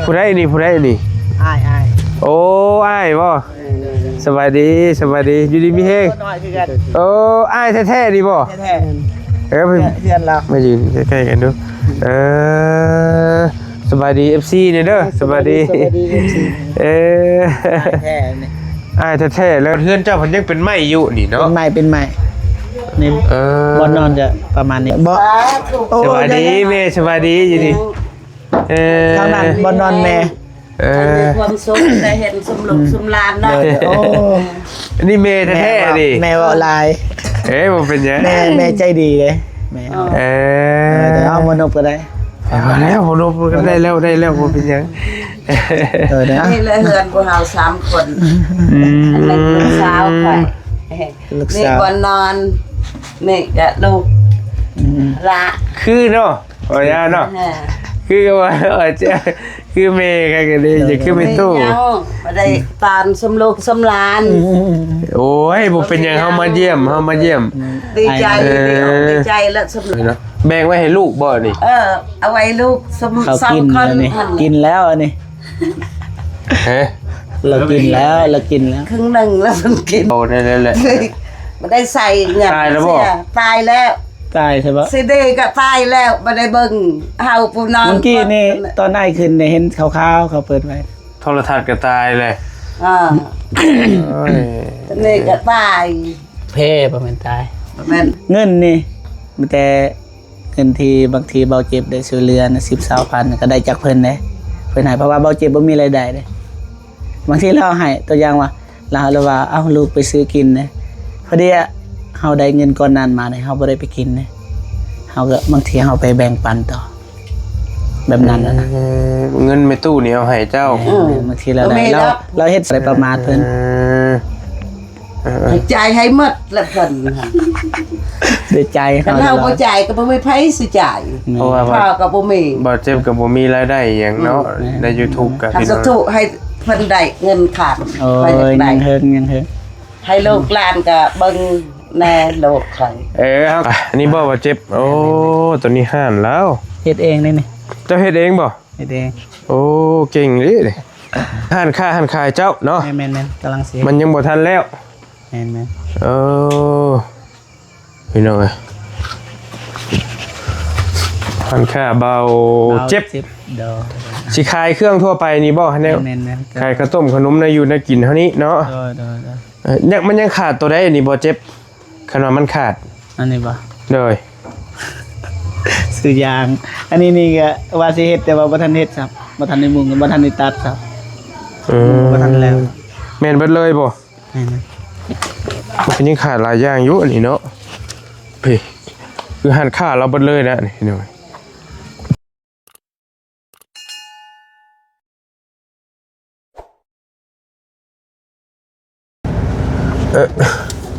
ຜູ້ໃດນີ້ ຜູ້ໃດນີ້? ອ້າຍ ອ້າຍ ໂອ້ ອ້າຍບໍ່? ເອີ ສະບາຍດີ ສະບາຍດີ ຢູ່ດີມີແຮງ. ໂອ້ ອ້າຍແທ້ໆນີ້ບໍ່? ແທ້ໆ ເອີ ເພື່ອນລາວ ມາຢືນໃກ້ໆກັນດູ. ເອີ ສະບາຍດີ ເອັຟຊີ ນີ້ເດີ ສະບາຍດີ ເອັຟຊີ ເອີ ອ້າຍແທ້ນີ້ ອ້າຍແທ້ໆ ແລ້ວເຮືອນເຈົ້າເພິ່ນຍັງເປັນໄມ້ຢູ່ນີ້ເນາະ? ເປັນໄມ້ ເປັນໄມ້ນີ້ ເອີ ບ່ອນນອນຈະປະມານນີ້ບໍ່? ໂອ້ ສະບາຍດີແມ່ ສະບາຍດີ ຢູ່ດີ. ເອີ ທາງນັ້ນບ່ອນນອນແມ່ ເອີ ຄວາມສຸກໄດ້ເຫັນຊຸມລູກຊຸມຫຼານເນາະ. ໂອ້ ອັນນີ້ແມ່ແທ້ໆນີ້ ແມ່ເວົ້າຫຼາຍ. ເອີ ບໍ່ເປັນຫຍັງ ແມ່ ແມ່ໃຈດີເດ້ ແມ່. ເອີ ເອີ ແຕ່ເຮົາບໍ່ນົບກໍໄດ້ ເອົາແລ້ວ ບໍ່ນົບກໍໄດ້ແລ້ວ ໄດ້ແລ້ວ ບໍ່ເປັນຫຍັງ. ເອີ ນີ້ແຫຼະເຮືອນພວກເຮົາສາມຄົນ. ອືມ ອັນນັ້ນລູກສາວຂ້ອຍ ລູກສາວ ນີ້ບ່ອນນອນ ນີ້ກະລູກ ອືມ ຫຼານ ຄືເນາະ ວ່າຢ່າເນາະ ເອີ ຄືວ່າ ຄືແມ່ກໍດີ ຢາກຄືແມ່ຕູ້ ບໍ່ໄດ້ຕານສົມລູກສົມຫຼານ. ໂອ້ຍ ບໍ່ເປັນຫຍັງ ເຮົາມາຢ້ຽມ ເຮົາມາຢ້ຽມ ດີໃຈ ເອີ ດີໃຈແລ້ວສົມ ເນາະ. ແບ່ງໄວ້ໃຫ້ລູກບໍ່ນີ້? ເອີ ເອົາໄວ້ລູກ ເຂົາກິນ ສອງຄົນ ອັນນີ້ ກິນແລ້ວອັນນີ້ ຮະ ລາວກິນແລ້ວ ລາວກິນແລ້ວ ເຄິ່ງໜຶ່ງແລ້ວເພິ່ນກິນ. ໂອ້ ໄດ້ແລ້ວແຫຼະ ບໍ່ໄດ້ໃສ່ຫຍັງ ຕາຍແລ້ວບໍ່? ຕາຍແລ້ວ ຕາຍໃຊ່ບໍ່? ຊິເດກໍຕາຍແລ້ວ ບໍ່ໄດ້ເບິ່ງເຮົາຜູ້ນອນ. ມື້ກີ້ນີ້ ຕອນອ້າຍຂຶ້ນໄດ້ເຫັນຂ່າວໆ ເຂົາເປີດໄວ້ ໂທລະທັດກໍຕາຍແລ້ວ. ອ່າ ໂອ້ຍ ນີ້ກໍຕາຍ ແພ້ ບໍ່ແມ່ນຕາຍ ບໍ່ແມ່ນ ເງິນນີ້ ມີແຕ່ ເງິນທີ່ບາງທີເບົາເຈັບໄດ້ຊ່ວຍເຫຼືອນະ ສິບ ຊາວພັນ ກໍໄດ້ຈາກເພິ່ນເດ້ ເພິ່ນໃຫ້ ເພາະວ່າເບົາເຈັບບໍ່ມີລາຍໄດ້ເດ້. ບາງທີລາວໃຫ້ ຕົວຢ່າງວ່າ ລາວ ລາວວ່າ ເອົ້າ ລູກໄປຊື້ກິນເດ້ ພໍດີເຮົາໄດ້ເງິນກ້ອນນັ້ນມາເດ້ ເຮົາບໍ່ໄດ້ໄປກິນເດ້ ເຮົາກໍ ບາງທີເຮົາໄປແບ່ງປັນຕໍ່ ແບບນັ້ນນະ. ເອີ ເງິນແມ່ຕູ້ນີ້ເອົາໃຫ້ເຈົ້າ ແມ່ນ ບາງທີລາວໄດ້ ລາວ ລາວເຮັດໄປປະມາດເພິ່ນ. ເອີ ເອີ ໃຫ້ຈ່າຍໃຫ້ໝົດລະເພິ່ນ ດ້ວຍໃຈເຮົາ ເຮົາບໍ່ຈ່າຍກໍບໍ່ມີໃຜຊິຈ່າຍ ເພາະວ່າພໍ່ກໍບໍ່ມີ ບໍ່ເຈັບກໍບໍ່ມີລາຍໄດ້ຫຍັງເນາະ ອືມ ໃນຢູທູບກໍ ຄັນສາທຸໃຫ້ເພິ່ນໄດ້ເງິນຄັນ ໂອ້ຍ ຂ້ອຍຢາກໄດ້ ຍັງເຮິງ ຍັງເຮິງ ໃຫ້ລູກຫຼານກໍເບິ່ງແດ່ລູກຂ້ອຍ. ເອີ ເຮົາ ອັນນີ້ບໍ່ ບໍ່ເຈັບ ໂອ້ ໂຕນີ້ຮ້ານລາວ ເຮັດເອງເດ້ນີ້ ເຈົ້າເຮັດເອງບໍ່? ເຮັດເອງ ໂອ້ ເກັ່ງເດ້ ຮ້ານຄ້າຮ້ານຂາຍເຈົ້າເນາະ. ແມ່ນໆໆ ກຳລັງຊິ ມັນຍັງບໍ່ທັນແລ້ວ ແມ່ນໆ ເອີ ພີ່ນ້ອງເອີຍ ຮ້ານຄ້າເບົາເຈັບ ເບົາເຈັບ ໂດຍ ຊິຂາຍເຄື່ອງທົ່ວໄປນີ້ບໍ່? ແນວ ແມ່ນໆໆ ຂາຍເຂົ້າຕົ້ມເຂົ້າໜົມ ແນວຢູ່ແນວກິນເຮົານີ້ເນາະ ໂດຍໆໆ. ເອີ ຍັງ ມັນຍັງຂາດໂຕໃດນີ້ບໍ່ເຈັບ? ຄັນວ່າມັນຂາດ ອັນນີ້ບໍ່? ໂດຍ ຊື້ຢາງ ອັນນີ້ນີ້ກໍວ່າຊິເຮັດ ແຕ່ວ່າບໍ່ທັນເຮັດຊ້ຳ ບໍ່ທັນໄດ້ມຸງ ບໍ່ທັນໄດ້ຕັດຊ້ຳ ອືມ ບໍ່ທັນແລ້ວ ແມ່ນເບິດເລີຍບໍ່? ແມ່ນ ມັນກໍຍັງຂາດຫຼາຍຢ່າງຢູ່ອັນນີ້ເນາະ ພີ້ ຄືຮ້ານຄ້າລາວເບິດເລີຍນະນີ້ ພີ່ນ້ອງ. ເອີ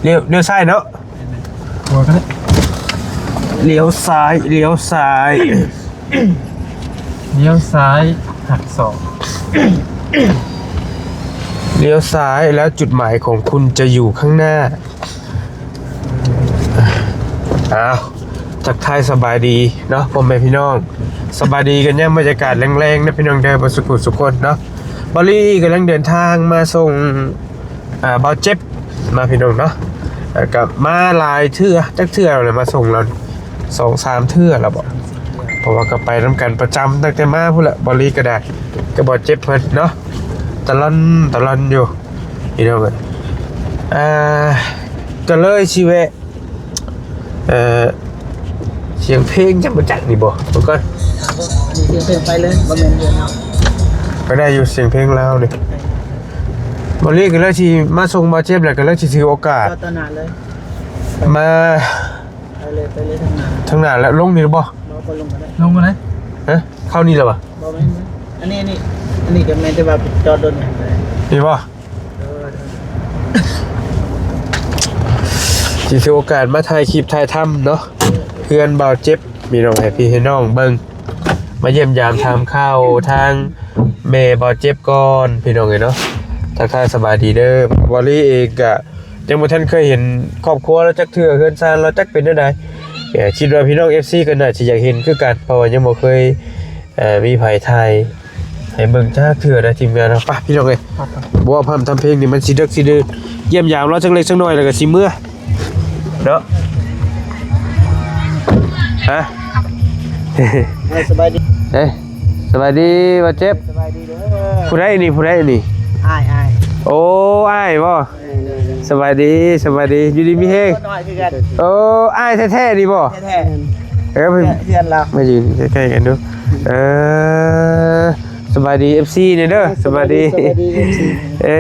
ລ້ຽວ ລ້ຽວຊ້າຍເນາະ ຫົວກັນ ລ້ຽວຊ້າຍ ລ້ຽວຊ້າຍ ລ້ຽວຊ້າຍ ຫັກສອກ ລ້ຽວຊ້າຍ ແລ້ວຈຸດໝາຍຂອງຄຸນຈະຢູ່ຂ້າງໜ້າ. ອ້າວ ທັກທາຍສະບາຍດີເນາະ ພໍ່ແມ່ພີ່ນ້ອງ ສະບາຍດີກັນຍາມບັນຍາກາດແລງໆ ເນາະ ພີ່ນ້ອງເດີ ເບິດສຸຂູສຸຄົນເນາະ. ບາລີກຳລັງເດີນທາງມາສົ່ງ ອ່າ ບ່າວເຈັບເນາະ ພີ່ນ້ອງເນາະ ແລ້ວກໍມາຫຼາຍເທື່ອ ຈັກເທື່ອແລ້ວ ມາສົ່ງລາວ ສອງສາມເທື່ອແລ້ວບໍ ເພາະວ່າກໍໄປນຳກັນປະຈຳ ຕັ້ງແຕ່ມາພຸ້ນແຫຼະ ບາລີກໍໄດ້ ກັບບ່າວເຈັບເພິ່ນເນາະ ຕະຫຼອນຕະຫຼອນຢູ່ ພີ່ນ້ອງເອີຍ ອ່າ ກໍເລີຍຊິແວະ ເອີ ສຽງເພງຈັກບໍ່ຈັກນີ້ບໍ່ ເບິ່ງກ່ອນ ອັນນີ້ສຽງເພງໄປເລີຍ ບໍ່ແມ່ນເລື່ອງເຮົາ ກໍໄດ້ຢູ່ ສຽງເພງລາວນີ້ ບໍ່ລີກໍເລີຍຊິມາສົ່ງບ່າວເຈັບ ແລ້ວກໍເລີຍຊິຖືໂອກາດ ຈອດຕໍ່ໜ້າເລີຍ ມາ ໄປເລີຍ ໄປເລີຍທາງໜ້າ ທາງໜ້າແລ້ວ ລົງນີ້ບໍ່? ບໍ່ ບໍ່ລົງກໍໄດ້ ລົງກໍໄດ້ ຮະ ເຂົ້ານີ້ແລ້ວບໍ່? ບໍ່ແມ່ນ ອັນນີ້ ອັນນີ້ ອັນນີ້ກໍແມ່ນ ແຕ່ວ່າຈອດລົດນີ້ ນີ້ບໍ່? ເອີ ຊິຖືໂອກາດມາຖ່າຍຄລິບຖ່າຍທຳເນາະ ເຮືອນບ່າວເຈັບ ພີ່ນ້ອງ ໃຫ້ພີ່ໃຫ້ນ້ອງເບິ່ງ ມາຢ້ຽມຢາມຖາມຂ່າວທາງແມ່ບ່າວເຈັບກ່ອນ ພີ່ນ້ອງເອີຍເນາະ. ທັກທາຍສະບາຍດີເດີ ບາລີເອງກະຍັງບໍ່ທັນເຄີຍເຫັນຄອບຄົວລາວຈັກເທື່ອ ເຮືອນຊານລາວຈັກເປັນແນວໃດ ເອີ ຄິດວ່າພີ່ນ້ອງເອັຟຊີກໍໜ້າຈະຢາກເຫັນຄືກັນ ເພາະວ່າຍັງບໍ່ເຄີຍ ເອີ ມີໃຜຖ່າຍໃຫ້ເບິ່ງຈັກເທື່ອໃດທີມງານເຮົາ. ໄປພີ່ນ້ອງເອີຍ ບໍ່ພ່ຳທຳເພງນີ້ມັນຊິເດິກຊິດື່ນ. ຢ້ຽມຢາມລາວຈັກເລັກຈັກນ້ອຍແລ້ວກໍຊິເມືອເນາະ. ຮະ ເອີ ສະບາຍດີ ເອີ ສະບາຍດີ ບ່າວເຈັບ. ສະບາຍດີເດີ. ຜູ້ໃດນີ້ ຜູ້ໃດນີ້? ອ້າຍ ອ້າຍ. ໂອ້ ອ້າຍບໍ? ສະບາຍດີ ສະບາຍດີ ຢູ່ດີມີແຮງ. ໂອ້ ອ້າຍແທ້ໆນີ້ບໍ? ແທ້ໆ ເອີ ເພື່ອນລາວ ມາຢືນໃກ້ໆກັນດູ. ເອີ ສະບາຍດີ ເອັຟຊີ ແດ່ເດີ. ສະບາຍດີ ສະບາຍດີ ເອັຟຊີ. ເອີ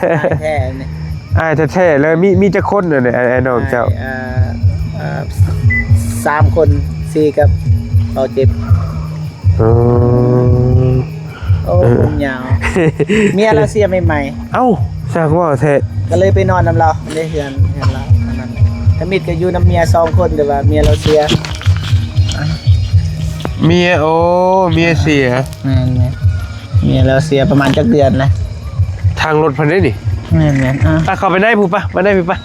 ອ້າຍແທ້ໆນີ້ ອ້າຍແທ້ໆເລີຍ. ມີ ມີຈັກຄົນ ອ້າຍນ້ອງເຈົ້າ? ອ້າຍ ເອີ ເອີ ສາມຄົນ ສີ່ກັບເບົາເຈັບ. ອໍ ໂອ້ ເອີ ຜົມຍາວ ເມຍລາວເສຍໃໝ່ໆ. ເອົ້າ ຊ່າງເວົ້າແທ້ ກໍເລີຍໄປນອນນຳລາວໃນເຮືອນ ເຮືອນລາວ. ອັນນັ້ນທຳອິດກໍຢູ່ນຳເມຍສອງຄົນ ແຕ່ວ່າເມຍລາວເສຍ. ເມຍ ໂອ້ ເມຍເສຍ. ແມ່ນໆ ເມຍລາວເສຍປະມານຈັກເດືອນແລ້ວ. ທາງລົດເພິ່ນເດ້ນີ້. ແມ່ນໆ ອ່າ ໄປເຂົ້າໄປໃນພຸ້ນປະ ມາໃນພຸ້ນປະ.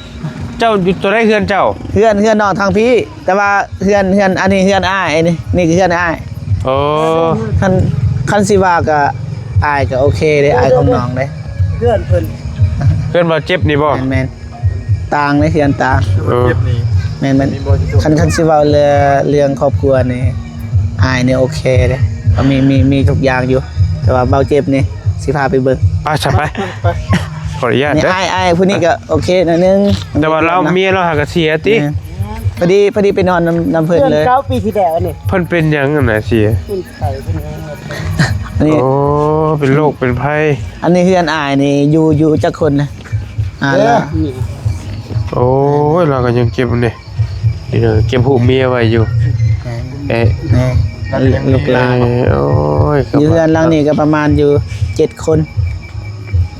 ເຈົ້າຢູ່ຕົວໃດເຮືອນເຈົ້າ? ເຮືອນ ເຮືອນນ້ອງທາງພີ້ ແຕ່ວ່າເຮືອນ ເຮືອນ ອັນນີ້ເຮືອນອ້າຍ ອັນນີ້ ນີ້ຄືເຮືອນອ້າຍ. ໂອ້ ຄັນ ຄັນຊິວ່າກໍ ອ້າຍກໍໂອເຄເດ້ ອ້າຍຂອງນ້ອງເດ້. ເຮືອນເພິ່ນ ເຮືອນບ່າວເຈັບນີ້ບໍ່? ແມ່ນໆ ຕ່າງເດ້ ເຮືອນຕ່າງ. ເອີ ເຈັບນີ້ ແມ່ນໆ ຄັນ ຄັນຊິເວົ້າເລື່ອງ ເລື່ອງຄອບຄົວນີ້ ອ້າຍນີ້ໂອເຄເດ້ ກໍມີ ມີ ມີທຸກຢ່າງຢູ່ ແຕ່ວ່າເບົາເຈັບນີ້ ຊິພາໄປເບິ່ງ. ໄປຊະ ໄປ ໄປ ຂໍອະນຸຍາດເດີ. ອ້າຍ ອ້າຍຜູ້ນີ້ກໍໂອເຄໜ້ອຍໜຶ່ງ ແຕ່ວ່າລາວ ເມຍລາວຫາກະເສຍຕິ. ແມ່ນ ພໍດີ ພໍດີໄປນອນນຳ ນຳເພິ່ນເລີຍ. ເດືອນເກົ້າປີທີ່ແລ້ວນີ້ ເພິ່ນເປັນຫຍັງຫັ້ນນະເສຍ? ເປັນໄຂ້ເປັນຫຍັງ. ອັນນີ້ ໂອ້ ເປັນໂລກເປັນໄພ. ອັນນີ້ເຮືອນອ້າຍນີ້ ຢູ່ ຢູ່ຈັກຄົນນະ? ອ່າ ເອີ ລາວ ໂອ້ຍ ລາວກໍຍັງເກັບນີ້ ເກັບຮູບເມຍໄວ້ຢູ່. ແມ່ນ ເອະ ແມ່ນ ລູກຫຼານ. ເອີ ໂອ້ຍ ຢູ່ເຮືອນຫຼັງນີ້ກໍປະມານຢູ່ເຈັດຄົນ.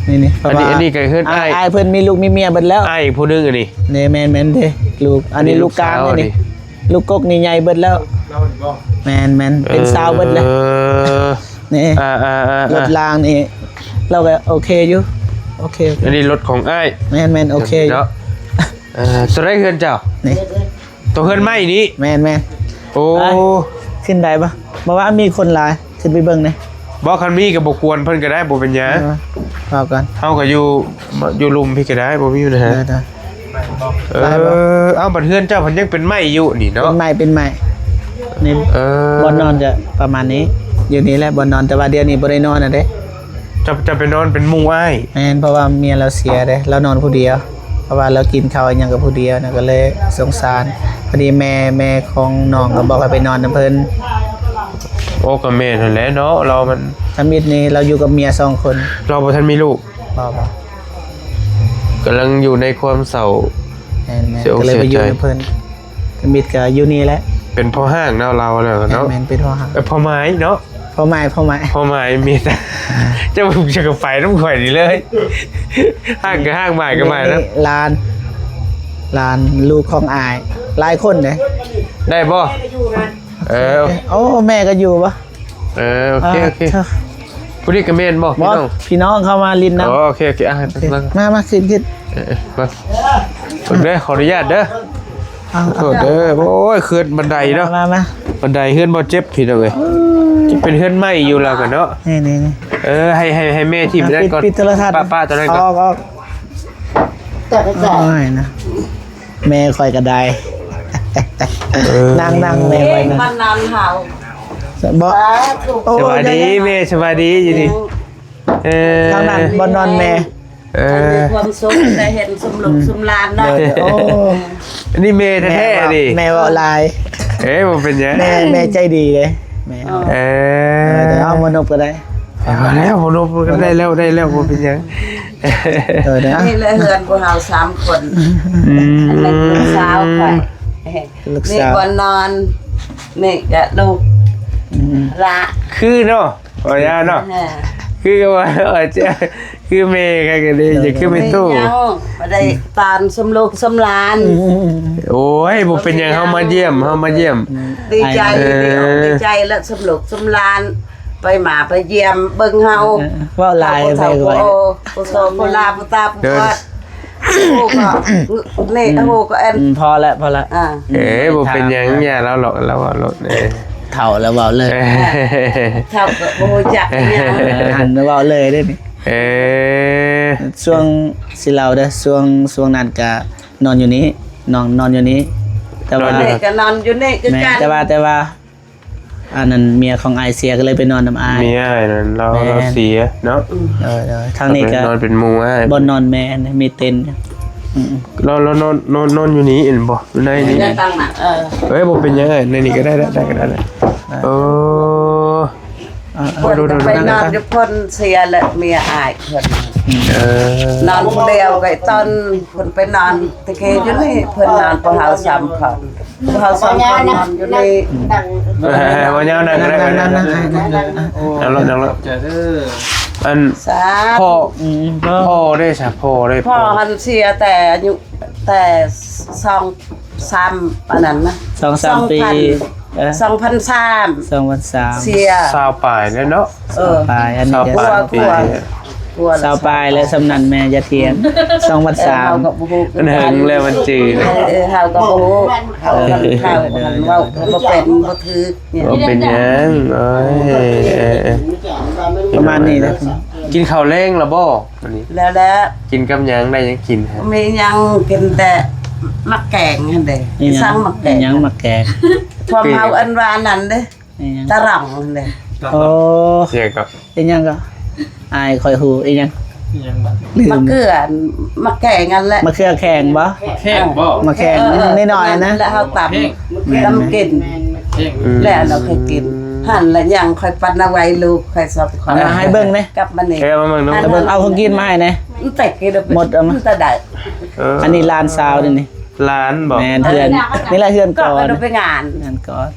ນີ້ໆ ເພາະວ່າ ອັນນີ້ ອັນນີ້ກໍເຮືອນອ້າຍ ອ້າຍເພິ່ນມີລູກມີເມຍເບິດແລ້ວ. ອ້າຍຜູ້ໜຶ່ງອັນນີ້ ນີ້ ແມ່ນໆເດ້ ລູກ ອັນນີ້ລູກກາງ ອັນນີ້ລູກກົກນີ້ໃຫຍ່ເບິດແລ້ວ. ແມ່ນໆ ເປັນສາວເບິດແລ້ວ. ເອີ ນີ້ ອ່າໆໆໆ ລົດລາງນີ້ ລາວກໍໂອເຄຢູ່ ໂອເຄ. ອັນນີ້ລົດຂອງອ້າຍ. ແມ່ນໆ ໂອເຄຢູ່ເນາະ. ເອີ ຕົວໃດເຮືອນເຈົ້າ? ນີ້ ຕົວເຮືອນໄມ້ນີ້. ແມ່ນໆ. ໂອ້ ຂຶ້ນໄດ້ບໍ່? ບໍ່ວ່າມີຄົນຫຼາຍ ຂຶ້ນໄປເບິ່ງແດ່. ບໍ່ ຄັນມີກໍບໍ່ກວນເພິ່ນກໍໄດ້ ບໍ່ເປັນຫຍັງ. ເອີ ເວົ້າກັນ ເຮົາກໍຢູ່ ຢູ່ລຸ່ມພີ້ກໍໄດ້ ບໍ່ມີບັນຫາ. ເອີ ເອີ ເອົາ ບັດເຮືອນເຈົ້າເພິ່ນຍັງເປັນໄມ້ຢູ່ນີ້ເນາະ. ເປັນໄມ້ ເປັນໄມ້ນີ້. ເອີ ບ່ອນນອນກໍປະມານນີ້ ຢູ່ນີ້ແຫຼະບ່ອນນອນ ແຕ່ວ່າດຽວນີ້ບໍ່ໄດ້ນອນນະເດ້. ເຈົ້າ ເຈົ້າໄປນອນເປັນໝູ່ອ້າຍ? ແມ່ນ ເພາະວ່າເມຍລາວເສຍເດ້ ລາວນອນຜູ້ດຽວ ເພາະວ່າລາວກິນເຂົ້າອີ່ຫຍັງກັບຜູ້ດຽວນະ ກໍເລີຍສົງສານ. ພໍດີແມ່ ແມ່ຂອງນ້ອງກໍບອກໃຫ້ໄປນອນນຳເພິ່ນ. ໂອ້ ກໍແມ່ນຫັ້ນແຫຼະເນາະ ລາວມັນ ທຳອິດນີ້ລາວຢູ່ກັບເມຍສອງຄົນ. ລາວບໍ່ທັນມີລູກ? ບໍ່ ບໍ່ ກຳລັງຢູ່ໃນຄວາມເສົ້າ. ແມ່ນໆ ເສຍອົກເສຍໃຈ ກໍເລີຍໄປຢູ່ນຳເພິ່ນ. ທຳອິດກໍຢູ່ນີ້ແຫຼະ ເປັນພໍ່ຮ້າງເນາະ ລາວແລ້ວເນາະ. ແມ່ນໆ ເປັນພໍ່ຮ້າງ ເອີ ພໍ່ໝາຍເນາະ ພໍ່ໝາຍ ພໍ່ໝາຍ ພໍ່ໝາຍມີແຕ່ ເຈົ້າຈະໄປນຳຂ້ອຍນີ້ເລີຍ. ຮ້າງກໍຮ້າງ ໝາຍກໍໝາຍນະ. ນີ້ຫຼານ ຫຼານລູກຂອງອ້າຍ ຫຼາຍຄົນເດ້. ໄດ້ບໍ່? ເອີ ໂອ້ ແມ່ກໍຢູ່ບໍ່? ເອີ ໂອເຄ ອ່າ ໂອເຄ. ຜູ້ນີ້ກໍແມ່ນບໍ່? ບໍ່ ພີ່ນ້ອງ ພີ່ນ້ອງເຂົ້າມາຫຼິ້ນນຳ. ອໍ ໂອເຄ ໂອເຄ ອ່ະ ມາ ມາ ຂຶ້ນ ຂຶ້ນ. ເອີ ມາ ເບິ່ງເດີ ຂໍອະນຸຍາດເດີ. ຂໍໂທດເດີ. ໂອ້ຍ ເຮືອນບັນໄດເນາະ ມາ ມາ ມາ ບັນໄດເຮືອນບໍ່ເຈັບ ພີ່ນ້ອງເອີຍ. ເປັນເຮືອນໃໝ່ຢູ່ລາວກໍເນາະ. ນີ້ໆໆ ເອີ ໃຫ້ ໃຫ້ ໃຫ້ແມ່ຖິ້ມນັ້ນກ່ອນ. ປິດ ປິດໂທລະທັດ ປ້າ ປ້າ ຕົວນັ້ນກ່ອນ. ອອກ ອອກ ໂອ້ຍນະ ແມ່ຂ້ອຍກໍໄດ້. ເອີ ນັ່ງ ນັ່ງ ແມ່ຂ້ອຍນະ ມັນນຳເຮົາ. ບໍ່ ສາທຸ ໂອ້ ສະບາຍດີແມ່ ສະບາຍດີ ຢູ່ດີ. ເອີ ທາງນັ້ນບ່ອນນອນແມ່. ເອີ ມີຄວາມສຸກໄດ້ເຫັນຊຸມລູກ ອືມ ຊຸມຫຼານເນາະ. ໂອ້ ອັນນີ້ແມ່ແທ້ໆນີ້ ແມ່ເວົ້າຫຼາຍ. ເອີ ບໍ່ເປັນຫຍັງ ແມ່ ແມ່ໃຈດີເດ້ ແມ່. ເອີ ເອີ ເອົາບໍ່ນົບກໍໄດ້ ເອົາແລ້ວ ບໍ່ນົບກໍໄດ້ແລ້ວ ໄດ້ແລ້ວ ບໍ່ເປັນຫຍັງ. ເອີ ນີ້ແຫຼະເຮືອນພວກເຮົາສາມຄົນ. ອືມ ອັນນີ້ລູກສາວຂ້ອຍ ລູກສາວ ນີ້ບ່ອນນອນ ນີ້ກະລູກ ອືມ ລະ ຄືເນາະ ວ່າຢ່າເນາະ. ເອີ ຄືວ່າ ເອີ ຄືແມ່ກໍດີ ໂດຍ ຈະຄືແມ່ຕູ້ ບໍ່ໄດ້ຕານສົມລູກສົມຫຼານ. ອືມ ໂອ້ຍ ບໍ່ເປັນຫຍັງ ເຮົາມາຢ້ຽມ ເຮົາມາຢ້ຽມ. ອືມ ດີໃຈ ເອີ ດີອົກດີໃຈ ແລະ ສົມລູກສົມຫຼານ ໄປມາໄປຢ້ຽມເບິ່ງເຮົາ. ເອີ ເວົ້າຫຼາຍ ເຮົາບໍ່ເຖົ້າ ໄປ ບໍ່ໂອ ຜູ້ໂຕຜູ້ຫຼ້າ ຜູ້ຕາຜູ້ບອດ. ເອີ ໂອ້ ກໍ ນີ້ ອືມ ໂອ້ ກໍແອນ ອືມ ພໍແລ້ວ ພໍແລ້ວ. ອ່າ ເອີ ບໍ່ເປັນຫຍັງ ຢ່າລາວຫຼອກ ລາວເວົ້າໂລດ. ເອີ ເຖົ້າແລ້ວເວົ້າເລີຍ ເຖົ້າກໍບໍ່ຮູ້ຈັກຫຍັງ ເອີ ຫັ້ນເວົ້າເລີຍເດ້ນີ້ ເອີ ຊ່ວງ ຊິເລົ່າເດີ ຊ່ວງ ຊ່ວງນັ້ນກະນອນຢູ່ນີ້ ນ້ອງນອນຢູ່ນີ້ ແຕ່ວ່າ ແມ່ກໍນອນຢູ່ນີ້ຄືກັນ ແມ່ນ ແຕ່ວ່າ ແຕ່ວ່າ ອັນນັ້ນເມຍຂອງອ້າຍເສຍ ກໍເລີຍໄປນອນນຳອ້າຍ ເມຍອ້າຍນັ້ນລາວ ແມ່ນ ລາວເສຍເນາະ ອືມ ໂດຍໆ ທາງນີ້ກໍນອນເປັນໝູ່ອ້າຍ ບ່ອນນອນແມ່ນ ມີເຕັນ ອືມໆ ລາວ ລາວນອນ ນອນ ນອນຢູ່ນີ້ແມ່ນບໍ່? ຢູ່ໃນນີ້ ເອີ ເອີຍ ບໍ່ເປັນຫຍັງ ໃນນີ້ກໍໄດ້ ໄດ້ ໄດ້ກໍໄດ້ ເອີ ເອີ ເອີ ເພິ່ນໄປນອນຢູ່ພຸ້ນ ເສຍແລ້ວເມຍອ້າຍເພິ່ນ ເອີ ນອນຜູ້ດຽວ ກໍຕອນເພິ່ນໄປນອນຕະກີ້ຢູ່ນີ້ ເພິ່ນນອນພວກເຮົາສາມຄົນ ເຮົາສອງຄົນນອນຢູ່ນີ້ ເອີ ເວົ້າຍາວນັ້ນກໍໄດ້ ນັ່ງໆ ນັ່ງໆ ນັ່ງໆ ນັ່ງໆ ເອົາໂລດ ເອົາໂລດ ອັນ ສາທຸ ພໍ່ ອືມ ພໍ່ ພໍ່ເດ້ຊະ ພໍ່ເດ້ ພໍ່ຫັ້ນເສຍແຕ່ອາຍຸ ແຕ່ສອງ ສາມ ອັນນັ້ນນະ ສອງສາມປີ ສອງພັນ ເອີ ສອງພັນສາມ ສອງພັນສາມ ເສຍ ຊາວປາຍແລ້ວເນາະ ເອີ ຊາວປາຍ ອັນນີ້ ຊາວປາຍປີ ກວ່າ ກວ່າ ຊາວປາຍແລ້ວ ສ່ຳນັ້ນແມ່ຢ່າຖຽງ ສອງພັນສາມ ເອີ ເຮົາກໍບໍ່ຮູ້ ມັນເຫິງແລ້ວມັນຈື່ ເອີ ເອີ ເຮົາກໍບໍ່ຮູ້ ເຮົາ ເອີ ເຮົາ ເອີ ເຮົາເວົ້າ ເອີ ເຮົາບໍ່ເປັນ ບໍ່ຖືກ ບໍ່ເປັນຫຍັງ ໂອ້ຍ ເອີ ເອີ ປະມານນີ້ແຫຼະ ກິນເຂົ້າແລງແລ້ວບໍ່? ອັນນີ້ ແລ້ວແຫຼະ ກິນກັບຫຍັງ ໄດ້ຫຍັງກິນ? ມີຫຍັງກິນແຕ່ໝາກແກງຫັ້ນເດ້ ອີຫຍັງ? ສັ່ງໝາກແກງ ອີຫຍັງ ໝາກແກງ? ພວກເຮົາເອີ້ນວ່າອັນນັ້ນເດ້ ອີຫຍັງ? ຕະຫຼອງຫັ້ນເດ້ ໂອ້ ອີຫຍັງກໍ ອີຫຍັງກໍ ອ້າຍຂ້ອຍຮູ້ ອີຫຍັງ? ອີຫຍັງບາດ? ລືມ ໝາກເຂືອ ໝາກແກງຫັ້ນແຫຼະ ໝາກເຂືອແຂງບໍ່? ແຂງບໍ່? ໝາກແຂງ ເອີ ເອີ ນ້ອຍໆນະ ແລ້ວເຮົາຕຳ ແຂງ ຕຳກິນ ແຂງ ອືມ ແລ້ວເຮົາຄ່ອຍກິນ ຫັ້ນລະຍັງຄ່ອຍປັນເອົາໄວ້ລູກຂ້ອຍສອງຄົນ ເອົາມາໃຫ້ເບິ່ງແດ່ ກັບມານີ້ ເອີ ມາເບິ່ງເນາະ ເບິ່ງ ເອົາຂອງກິນມາໃຫ້ແດ່ ມັນແຕກກິນ ໝົດເອົາມາ ມັນຕະໄດ້ ເອີ ອັນນີ້ຫຼານສາວເດ້ນີ້ ຫຼານບໍ່? ແມ່ນ ເຮືອນ ນີ້ແຫຼະເຮືອນກ່ອນ ກໍໄປງານ ເຮືອນກ່ອນ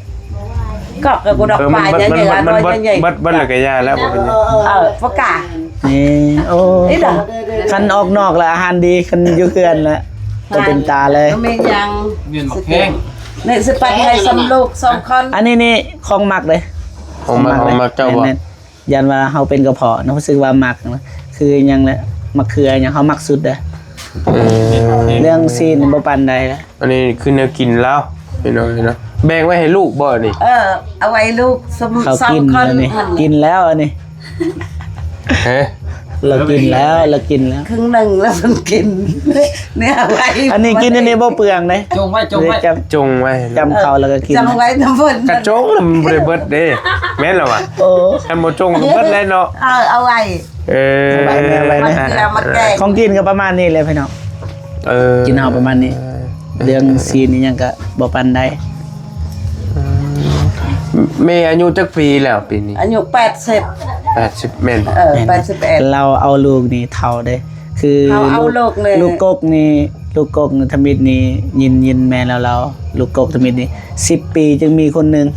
ກໍກະບໍ່ດອກ ເອີ ປາ ມັນ ໃຫຍ່ໆ ມັນ ມັນ ເບິດ ເບິດ ເບິດແລ້ວກໍຢ່າແລ້ວ ບໍ່ເປັນຫຍັງ ເອີ ບໍ່ກະ ນີ້ ໂອ້ ຄັນອອກນອກລະອາຫານດີ ຄັນຢູ່ເຮືອນລະ ໂຕເປັນຕາເລີຍ ແມ່ນຫຍັງ ເງິນໝາກແພງ ນີ້ຊິປັນໃຫ້ສ່ຳລູກສອງຄົນ ອັນນີ້ນີ້ຂອງມັກເດ້ ຂອງມັກ ຂອງມັກເຈົ້າບໍ່? ແມ່ນໆ ຢ້ານວ່າເຮົາເປັນກະເພາະນະ ຮູ້ສຶກວ່າມັກນະ ຄືຫຍັງແຫຼະ ໝາກເຂືອຫຍັງເຮົາມັກສຸດເດ້ ເອີ ເລື່ອງຊີ້ນບໍ່ປານໃດລະ ອັນນີ້ຄືແນວກິນລາວ ພີ່ນ້ອງເອີຍເນາະ ແບ່ງໄວ້ໃຫ້ລູກບໍ່ນີ້? ເອີ ເອົາໄວ້ລູກ ເຂົາກິນແລ້ວນີ້ ກິນແລ້ວອັນນີ້ ຮະ ລາວກິນແລ້ວ ລາວກິນແລ້ວ ເຄິ່ງໜຶ່ງແລ້ວເພິ່ນກິນ ແນວໄວ້ ອັນນີ້ກິນອັນນີ້ບໍ່ເປືອງເດ້ ຈົ່ງໄວ້ ຈົ່ງໄວ້ ຈົ່ງໄວ້ ຈ້ຳເຂົ້າແລ້ວກໍກິນ ຈ້ອງໄວ້ນຳເພິ່ນ ກະຈົ່ງລະມັນບໍ່ໄດ້ເບິດເດ້ ແມ່ນລະວະ ໂອ້ ຄັນບໍ່ຈົ່ງກໍເບິດແລ້ວເນາະ ເອີ ເອົາໄວ້ ເອີ ເອົາໄວ້ແນ່ ເອົາໄວ້ແນ່ ຂອງກິນກໍປະມານນີ້ແຫຼະພີ່ນ້ອງ ເອີ ກິນເຮົາປະມານນີ້ ເລື່ອງຊີ້ນອີ່ຫຍັງກໍບໍ່ປານໃດ ອືມ ແມ່ອາຍຸຈັກປີແລ້ວປີນີ້? ອາຍຸແປດສິບ ແປດສິບແມ່ນບໍ່? ເອີ ແປດສິບເອັດ ລາວເອົາລູກນີ້ເຖົ້າເດ້ ຄື ເຮົາເອົາລູກນີ້ ລູກ ລູກກົກນີ້ ລູກກົກນີ້ທຳອິດນີ້ ຍິນ ຍິນແມ່ນແລ້ວ ລາວ ລູກກົກທຳອິດນີ້ ສິບປີຈຶ່ງມີຄົນໜຶ່ງ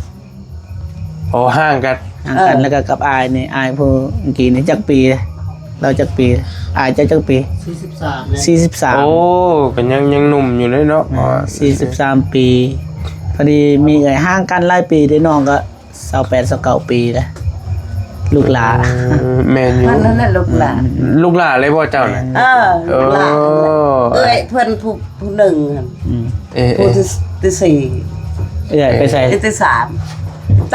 ໂອ້ ຫ່າງກັນ ຫ່າງກັນ ເອີ ແລ້ວກໍກັບອ້າຍນີ້ ອ້າຍຜູ້ກີ້ນີ້ຈັກປີ? ລາວຈັກປີ? ອ້າຍເຈົ້າຈັກປີ? ສີ່ສິບສາມ ສີ່ສິບສາມ ໂອ້ ກໍຍັງ ຍັງໜຸ່ມຢູ່ເລີຍເນາະ ແມ່ນ ສີ່ສິບສາມປີ ພໍດີມີເອື້ອຍ ຫ່າງກັນຫຼາຍປີເດ້ ນ້ອງກໍຊາວແປດ ຊາວເກົ້າປີແລ້ວ ລູກຫຼ້າ ອືມ ແມ່ນຢູ່ ເພິ່ນນັ້ນແຫຼະລູກຫຼ້າ ອືມ ລູກຫຼ້າເລີຍບໍ່ເຈົ້ານະ? ແມ່ນ ເອີ ເອີ ລູກຫຼ້າ ເອື້ອຍເພິ່ນຜູ້ ຜູ້ໜຶ່ງຫັ້ນ ອືມ ເອີ ຜູ້ທີ່ ເອີ ທີ່ສີ່ ເອື້ອຍໄປໃສ? ທີ່ສາມ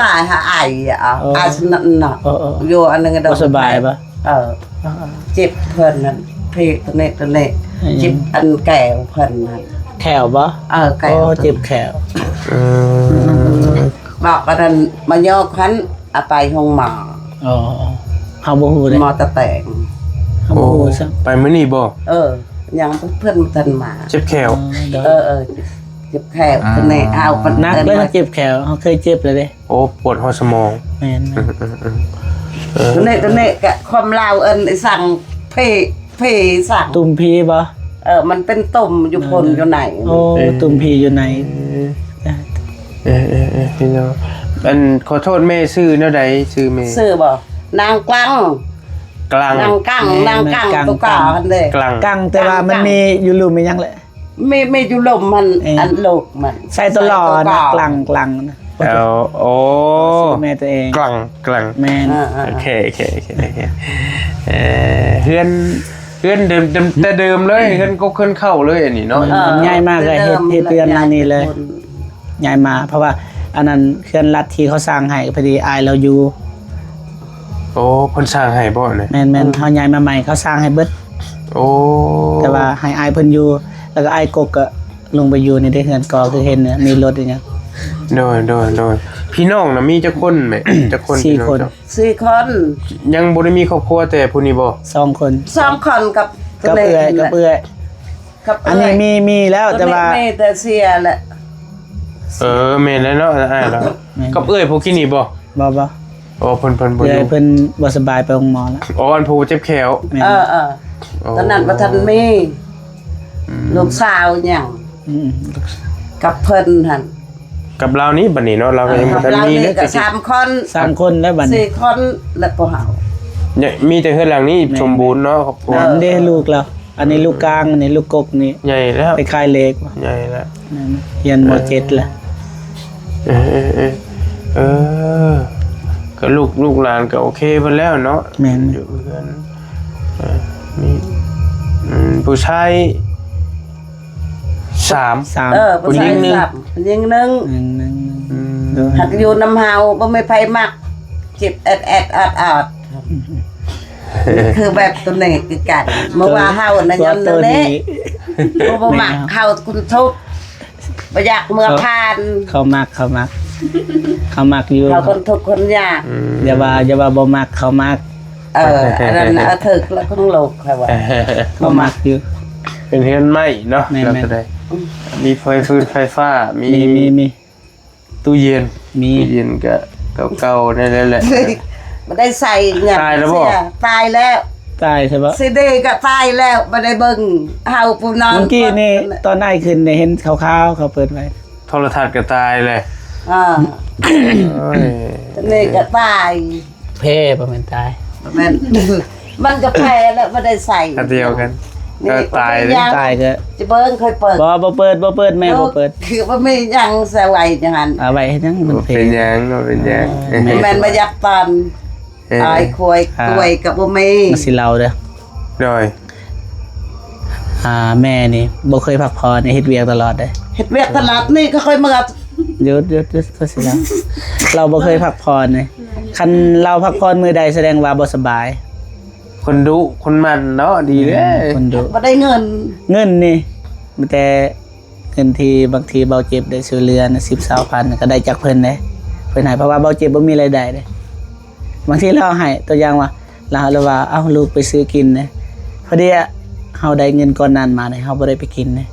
ຕາຍຫາໄອ ເອົາ ໂອ້ ອາສະນັ້ນເນາະ ເອີ ເອີ ຢູ່ອັນໜຶ່ງກໍບໍ່ສະບາຍບໍ່? ເອີ ເອີ ເຈັບເພິ່ນຫັ້ນ ເພ ຕົວນີ້ ຕົວນີ້ ອີຫຍັງ? ເຈັບອັນແກ້ວເພິ່ນຫັ້ນ ແຂ້ວບໍ່? ເອີ ແກ້ວ ໂອ້ ເຈັບແຂ້ວ ອືມ ບອກອັນນັ້ນມາໂຍກຫັ້ນ ເອົາໄປໂຮງໝໍ ອໍ ເຮົາບໍ່ຮູ້ເດ້ ໝໍຕາແຕງ ເຮົາບໍ່ຮູ້ຊ້ຳ ໄປມື້ນີ້ບໍ່? ເອີ ຍັງເພິ່ນບໍ່ທັນມາ ເຈັບແຂ້ວ ອໍ ໂດຍ ເອີ ເອີ ເຈັບແຂ້ວ ອ່າ ເພິ່ນໃຫ້ເອົາ ໜັກເລີຍ ເຈັບແຂ້ວ ເຮົາເຄີຍເຈັບແລ້ວເດ້ ໂອ້ ປວດຮອດສະໝອງ ແມ່ນໆ ເອີ ເອີ ເອີ ເອີ ຕົວນີ້ ຕົວນີ້ກະຄວາມລາວເອີ້ນອີສັງ ພີ ພີສັງ ຕຸ່ມພີບໍ່? ເອີ ມັນເປັນຕຸ່ມຢູ່ພຸ້ນ ອືມ ຢູ່ໃນ ໂອ້ ເອີ ຕຸ່ມພີຢູ່ໃນ ເອີ ເອີ ເອີ ເອີ ພີ່ນ້ອງ ອັນ ຂໍໂທດແມ່ ຊື່ແນວໃດ? ຊື່ແມ່ ຊື່ບໍ່? ນາງກລັງ ກລັງ ນາງກັງ ແມ່ນ ນາງກັງ ນາງກັງ ຕົວກາຫັ້ນເດ້ ກລັງ ກັງ ແຕ່ວ່າມັນມີຢູ່ລຸ່ມອີຫຍັງແຫຼະ ແມ່ ແມ່ຢູ່ລຸ່ມມັນ ເອີ ອັນລູກມັນ ໃສ່ຕົວຫຼໍ່ນະ ໃສ່ຕົວກາ ກລັງ ກລັງນະ ເອົາ ໂອ້ ຊື່ແມ່ຕົວເອງ ກລັງ ກລັງ ແມ່ນ ເອີ ເອີ ໂອເຄ ໂອເຄ ໂອເຄ ໂອເຄ ເອີ ເຮືອນ ເຮືອນເດີມ ເດີມ ແຕ່ເດີມເລີຍ ເຮືອນກົກເຮືອນເຄົ້າເລີຍອັນນີ້ເນາະ ເອີ ຍ້າຍມາກໍເຮັດ ເຮັດເຮືອນຫຼັງນີ້ເລີຍ ຍ້າຍມາ ເພາະວ່າ ອັນນັ້ນເຮືອນລັດທີ່ເຂົາສ້າງໃຫ້ ພໍດີອ້າຍລາວຢູ່. ໂອ້ ເພິ່ນສ້າງໃຫ້ບໍ່ນີ້? ແມ່ນໆ ເຮົາຍ້າຍມາໃໝ່ ເຂົາສ້າງໃຫ້ເບິດ. ໂອ້ ແຕ່ວ່າໃຫ້ອ້າຍເພິ່ນຢູ່ ແລ້ວກໍອ້າຍກົກກໍລົງໄປຢູ່ໃນເຮືອນກໍຄືເຫັນ ມີລົດອີ່ຫຍັງ. ໂດຍ ໂດຍ ໂດຍ. ພີ່ນ້ອງນະມີຈັກຄົນແມ່? ຈັກຄົນ? ສີ່ຄົນ. ພີ່ນ້ອງເຈົ້າ? ສີ່ຄົນ. ຍັງບໍ່ໄດ້ມີຄອບຄົວແຕ່ຜູ້ນີ້ບໍ່? ສອງຄົນ. ສອງຄົນກັບ ກັບເອື້ອຍ ກັບເອື້ອຍ. ກັບເອື້ອຍ. ອັນນີ້ມີ ມີແລ້ວ ແຕ່ວ່າມີແຕ່ເສຍແຫຼະ. ເອີ ແມ່ນແລ້ວເນາະ ອ້າຍເນາະ. ແມ່ນ. ກັບເອື້ອຍຜູ້ກີ້ນີ້ບໍ່? ບໍ່ ບໍ່. ອໍ ເພິ່ນ ເພິ່ນບໍ່ຢູ່. ເອື້ອຍເພິ່ນບໍ່ສະບາຍ ໄປໂຮງໝໍແລ້ວ. ອໍ ອັນຜູ້ເຈັບແຂ້ວ. ແມ່ນ. ເອີ ເອີ ໂອ້ ຕອນນັ້ນບໍ່ທັນມີ. ອືມ ລູກສາວຍັງ. ອືມ ກັບເພິ່ນຫັ້ນ. ກັບລາວນີ້ບັດນີ້ເນາະ ລາວກໍຍັງບໍ່ທັນມີເດ້. ເອີ ກັບລາວນີ້ກໍສາມຄົນ ສາມຄົນແລ້ວບັດນີ້ ສີ່ຄົນແລ້ວພວກເຮົາ. ຍັງມີແຕ່ເຮືອນຫຼັງນີ້ ແມ່ນ ສົມບູນເນາະ ຄອບຄົວ. ແມ່ນເດ້ ລູກລາວ. ອັນນີ້ລູກກາງ ອັນນີ້ລູກກົກນີ້ ໃຫຍ່ແລ້ວ ໄປຂາຍເລກ. ໃຫຍ່ແລ້ວ. ແມ່ນ ຮຽນ ມໍເຈັດ ແລ້ວ. ເອີ ເອີ ເອີ ເອີ ກໍລູກ ລູກຫຼານກໍໂອເຄເບິດແລ້ວເນາະ. ແມ່ນ. ຢູ່ເຮືອນ ເອີ ມີ ອືມ ຜູ້ຊາຍ ສາມ ສາມ ເອີ ຜູ້ຍິງໜຶ່ງ ຜູ້ຊາຍສາມ ຜູ້ຍິງໜຶ່ງ ຍິງໜຶ່ງ. ອືມ ໂດຍ ຫາກຢູ່ນຳເຮົາບໍ່ມີໃຜມັກ ເຈັບແອດໆອາດໆ ຄືແບບຕົວນີ້ຄືກັນ. ເມື່ອວ່າເຮົານະ ຍ້ອນຕົວນີ້ ບໍ່ມັກ ເຮົາຄົນທຸກ ບໍ່ຢາກເມືອຜ່ານ. ເຂົາ ເຂົາມັກ ເຂົາມັກ ເຂົາມັກຢູ່ ເຂົາຄົນທຸກຄົນຍາກ. ອືມ ຢ່າວ່າ ຢ່າວ່າບໍ່ມັກ ເຂົາມັກ. ເອີ ອັນນັ້ນ ເອີ ຖືກແລ້ວຂອງໂລກ ຂ້ອຍວ່າ ເຂົາມັກຢູ່. ເປັນເຮືອນໄມ້ເນາະ. ແມ່ນໆ ແລ້ວກໍໄດ້ ມີໄຟ ຟືນໄຟຟ້າ ມີ ມີ ມີ ມີ ຕູ້ເຢັນ. ມີ ຕູ້ເຢັນກໍເກົ່າໆ ນັ້ນແຫຼະ ບໍ່ໄດ້ໃຊ້ຫຍັງ. ຕາຍແລ້ວບໍ່? ຕາຍແລ້ວ. ຕາຍໃຊ່ບໍ່? ຊີດີກໍຕາຍແລ້ວ ບໍ່ໄດ້ເບິ່ງ. ເຮົາຜູ້ນອນ ມື້ກີ້ນີ້ ຕອນອ້າຍຂຶ້ນໄດ້ເຫັນຂາວໆ ເຂົາເປີດໄວ້. ໂທລະທັດກໍຕາຍແຫຼະ. ອ່າ ໂອ້ຍ ນີ້ກໍຕາຍ. ແພ້ ບໍ່ແມ່ນຕາຍ ບໍ່ແມ່ນ ມັນກໍແພ້ແລ້ວ ບໍ່ໄດ້ໃສ່ ອັນດຽວກັນ. ນີ້ ກໍຕາຍເດ້ ຕາຍກໍ ຈະເບິ່ງ ຄ່ອຍເປີດ. ບໍ່ ບໍ່ເປີດ ບໍ່ເປີດ ແມ່ບໍ່ເປີດ. ຄືບໍ່ມີຫຍັງໃສ່ໄວ້ຈັ່ງຫັ້ນ. ເອົາໄວ້ເຮັດຫຍັງ? ມັນແພ້. ບໍ່ເປັນຫຍັງ ບໍ່ເປັນຫຍັງ. ເອີ ແມ່ນບໍ່ຢາກຕອນ ເອີ ອາຍຄວາຍ ອ່າ ກວຍກໍບໍ່ມີ. ມັນຊິເລົ່າເດີ້. ໂດຍ ອ່າ ແມ່ນີ້ບໍ່ເຄີຍພັກຜ່ອນ ເຮັດວຽກຕະຫຼອດເດ້. ເຮັດວຽກຕະຫຼອດ ນີ້ກໍຄ່ອຍເມືອ. ຢຸດ ຢຸດ ຢຸດ ກໍຊິລາວ ລາວບໍ່ເຄີຍພັກຜ່ອນເດ້. ຄັນລາວພັກຜ່ອນມື້ໃດ ສະແດງວ່າບໍ່ສະບາຍ. ຄົນດຸຄົນໝັ່ນເນາະ ດີເດ້. ແມ່ນ ຄົນດຸ ບໍ່ໄດ້ເງິນ. ເງິນນີ້ມີແຕ່ເງິນທີ່ບາງທີເບົາເຈັບໄດ້ຊ່ວຍເຫຼືອນະ ສິບ ຊາວພັນ ກໍໄດ້ຈາກເພິ່ນເດ້ ເພິ່ນໃຫ້ ເພາະວ່າເບົາເຈັບບໍ່ມີລາຍໄດ້ເດ້. ບາງທີລາວໃຫ້ ຕົວຢ່າງວ່າ ລາວ ລາວວ່າ ເອົ້າ ລູກໄປຊື້ກິນເດ້ ພໍດີເຮົາໄດ້ເງິນກ້ອນນັ້ນມາເດ້ ເຮົາບໍ່ໄດ້ໄປກິນເດ້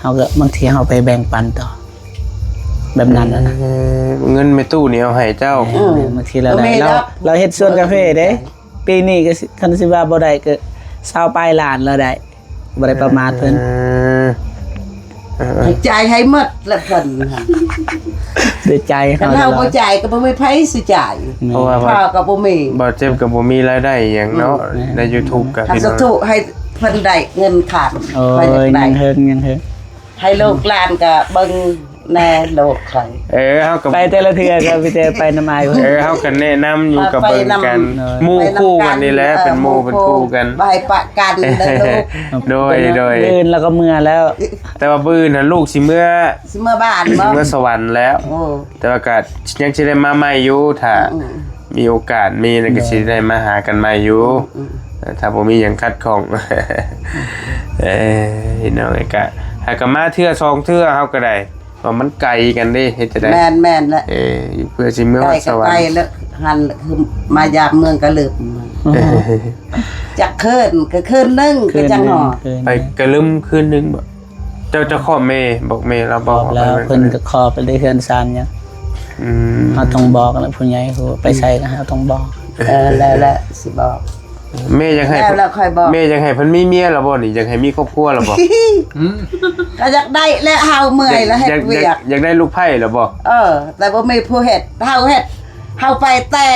ເຮົາກໍ ບາງທີເຮົາໄປແບ່ງປັນຕໍ່ ແບບນັ້ນນະ. ເອີ ເງິນແມ່ຕູ້ນີ້ເອົາໃຫ້ເຈົ້າ. ແມ່ນ ບາງທີລາວໄດ້ ລາວ ລາວເຮັດສວນກາເຟເດ້. ປີນີ້ກໍຊິ ຄັນຊິວ່າບໍ່ໄດ້ກໍຊາວປາຍລ້ານລາວໄດ້. ບໍ່ໄດ້ປະໝາດເພິ່ນ. ເອີ ເອີ ໃຫ້ຈ່າຍໃຫ້ໝົດລະເພິ່ນ ດ້ວຍໃຈເຮົາ ຄັນເຮົາບໍ່ຈ່າຍກໍບໍ່ມີໃຜຊິຈ່າຍ. ແມ່ນ ເພາະວ່າພໍ່ກໍບໍ່ມີ ບ່າວເຈັບກໍບໍ່ມີລາຍໄດ້ຫຍັງເນາະ. ແມ່ນ ໃນຢູທູບກໍ ຫາ ພີ່ນ້ອງ ສາທຸໃຫ້ເພິ່ນໄດ້ເງິນຄັນ. ໂອ້ຍ ຂ້ອຍຢາກໄດ້ ຍັງເຫິງ ຍັງເຫິງ. ໃຫ້ລູກຫຼານກໍເບິ່ງແດ່ລູກຂ້ອຍ. ເອີ ເຮົາກໍໄປແຕ່ລະເທື່ອກໍມີແຕ່ໄປນຳອ້າຍເພິ່ນ. ເອີ ເຮົາກໍແນະນຳຢູ່ ກໍເບິ່ງກັນ ໄປນຳ ໂດຍ ໝູ່ຄູ່ກັນນີ້ແຫຼະ ເອີ ເປັນໝູ່ເປັນຄູ່ກັນ ບໍ່ໃຫ້ປະກັນເດີລູກ. ໂດຍ ໂດຍ ມື້ອື່ນລາວກໍເມືອແລ້ວ. ແຕ່ວ່າມື້ອື່ນຫັ້ນລູກຊິເມືອ ຊິເມືອບ້ານບໍ່? ຊິເມືອສະຫວັນແລ້ວ. ໂອ້ ແຕ່ວ່າກໍຍັງຊິໄດ້ມາໃໝ່ຢູ່ ຖ້າ ອືມ ມີໂອກາດມີແລ້ວກໍ ໂດຍ ຊິໄດ້ມາຫາກັນໃໝ່ຢູ່. ອືມ ເອີ ຖ້າບໍ່ມີຫຍັງຂັດຂ້ອງ. ເອີ ພີ່ນ້ອງເອີຍ ກະ ຫາກະມາເທື່ອສອງເທື່ອເຮົາກໍໄດ້ ເພາະມັນໄກກັນເດ້ ເຮັດຈັ່ງໃດ? ແມ່ນໆ ແຫຼະ. ເອີ ເພື່ອຊິເມືອຮອດສະຫວັນ ໄກກໍໄກແລ້ວ ຫັ້ນແຫຼະ ຄືມາຢາມເມືອງກະລຶມ ຈັກຄືນ ກໍຄືນໜຶ່ງ ຄືນໜຶ່ງ ກໍຈັ່ງຮອດ. ຄືນ ໄປກະລຶມຄືນໜຶ່ງບໍ່? ເຈົ້າ ເຈົ້າຂອບແມ່ ບອກແມ່ລາວບໍ່? ຂອບແລ້ວ ເພິ່ນກໍຂອບໄປເລີຍ ເຮືອນຊານຫຍັງ. ອືມ ເຮົາຕ້ອງບອກແຫຼະ ຜູ້ໃຫຍ່ຜູ້ໄປໃສກໍເຮົາຕ້ອງບອກ. ເອີ ແລ້ວແຫຼະ ຊິບອກ. ແມ່ຢາກໃຫ້ ແລ້ວ ແລ້ວຄ່ອຍບອກ. ແມ່ຢາກໃຫ້ເພິ່ນມີເມຍແລ້ວບໍ່ນີ້? ຢາກໃຫ້ມີຄອບຄົວແລ້ວບໍ່? ອືມ ກໍຢາກໄດ້ແຫຼະ ເຮົາເມື່ອຍແລ້ວ ຢາກ ເຮັດວຽກ ຢາກ ຢາກໄດ້ລູກໃພ້ແລ້ວບໍ່? ເອີ ແຕ່ບໍ່ມີຜູ້ເຮັດ ເຮົາເຮັດ ເຮົາໄປແຕ່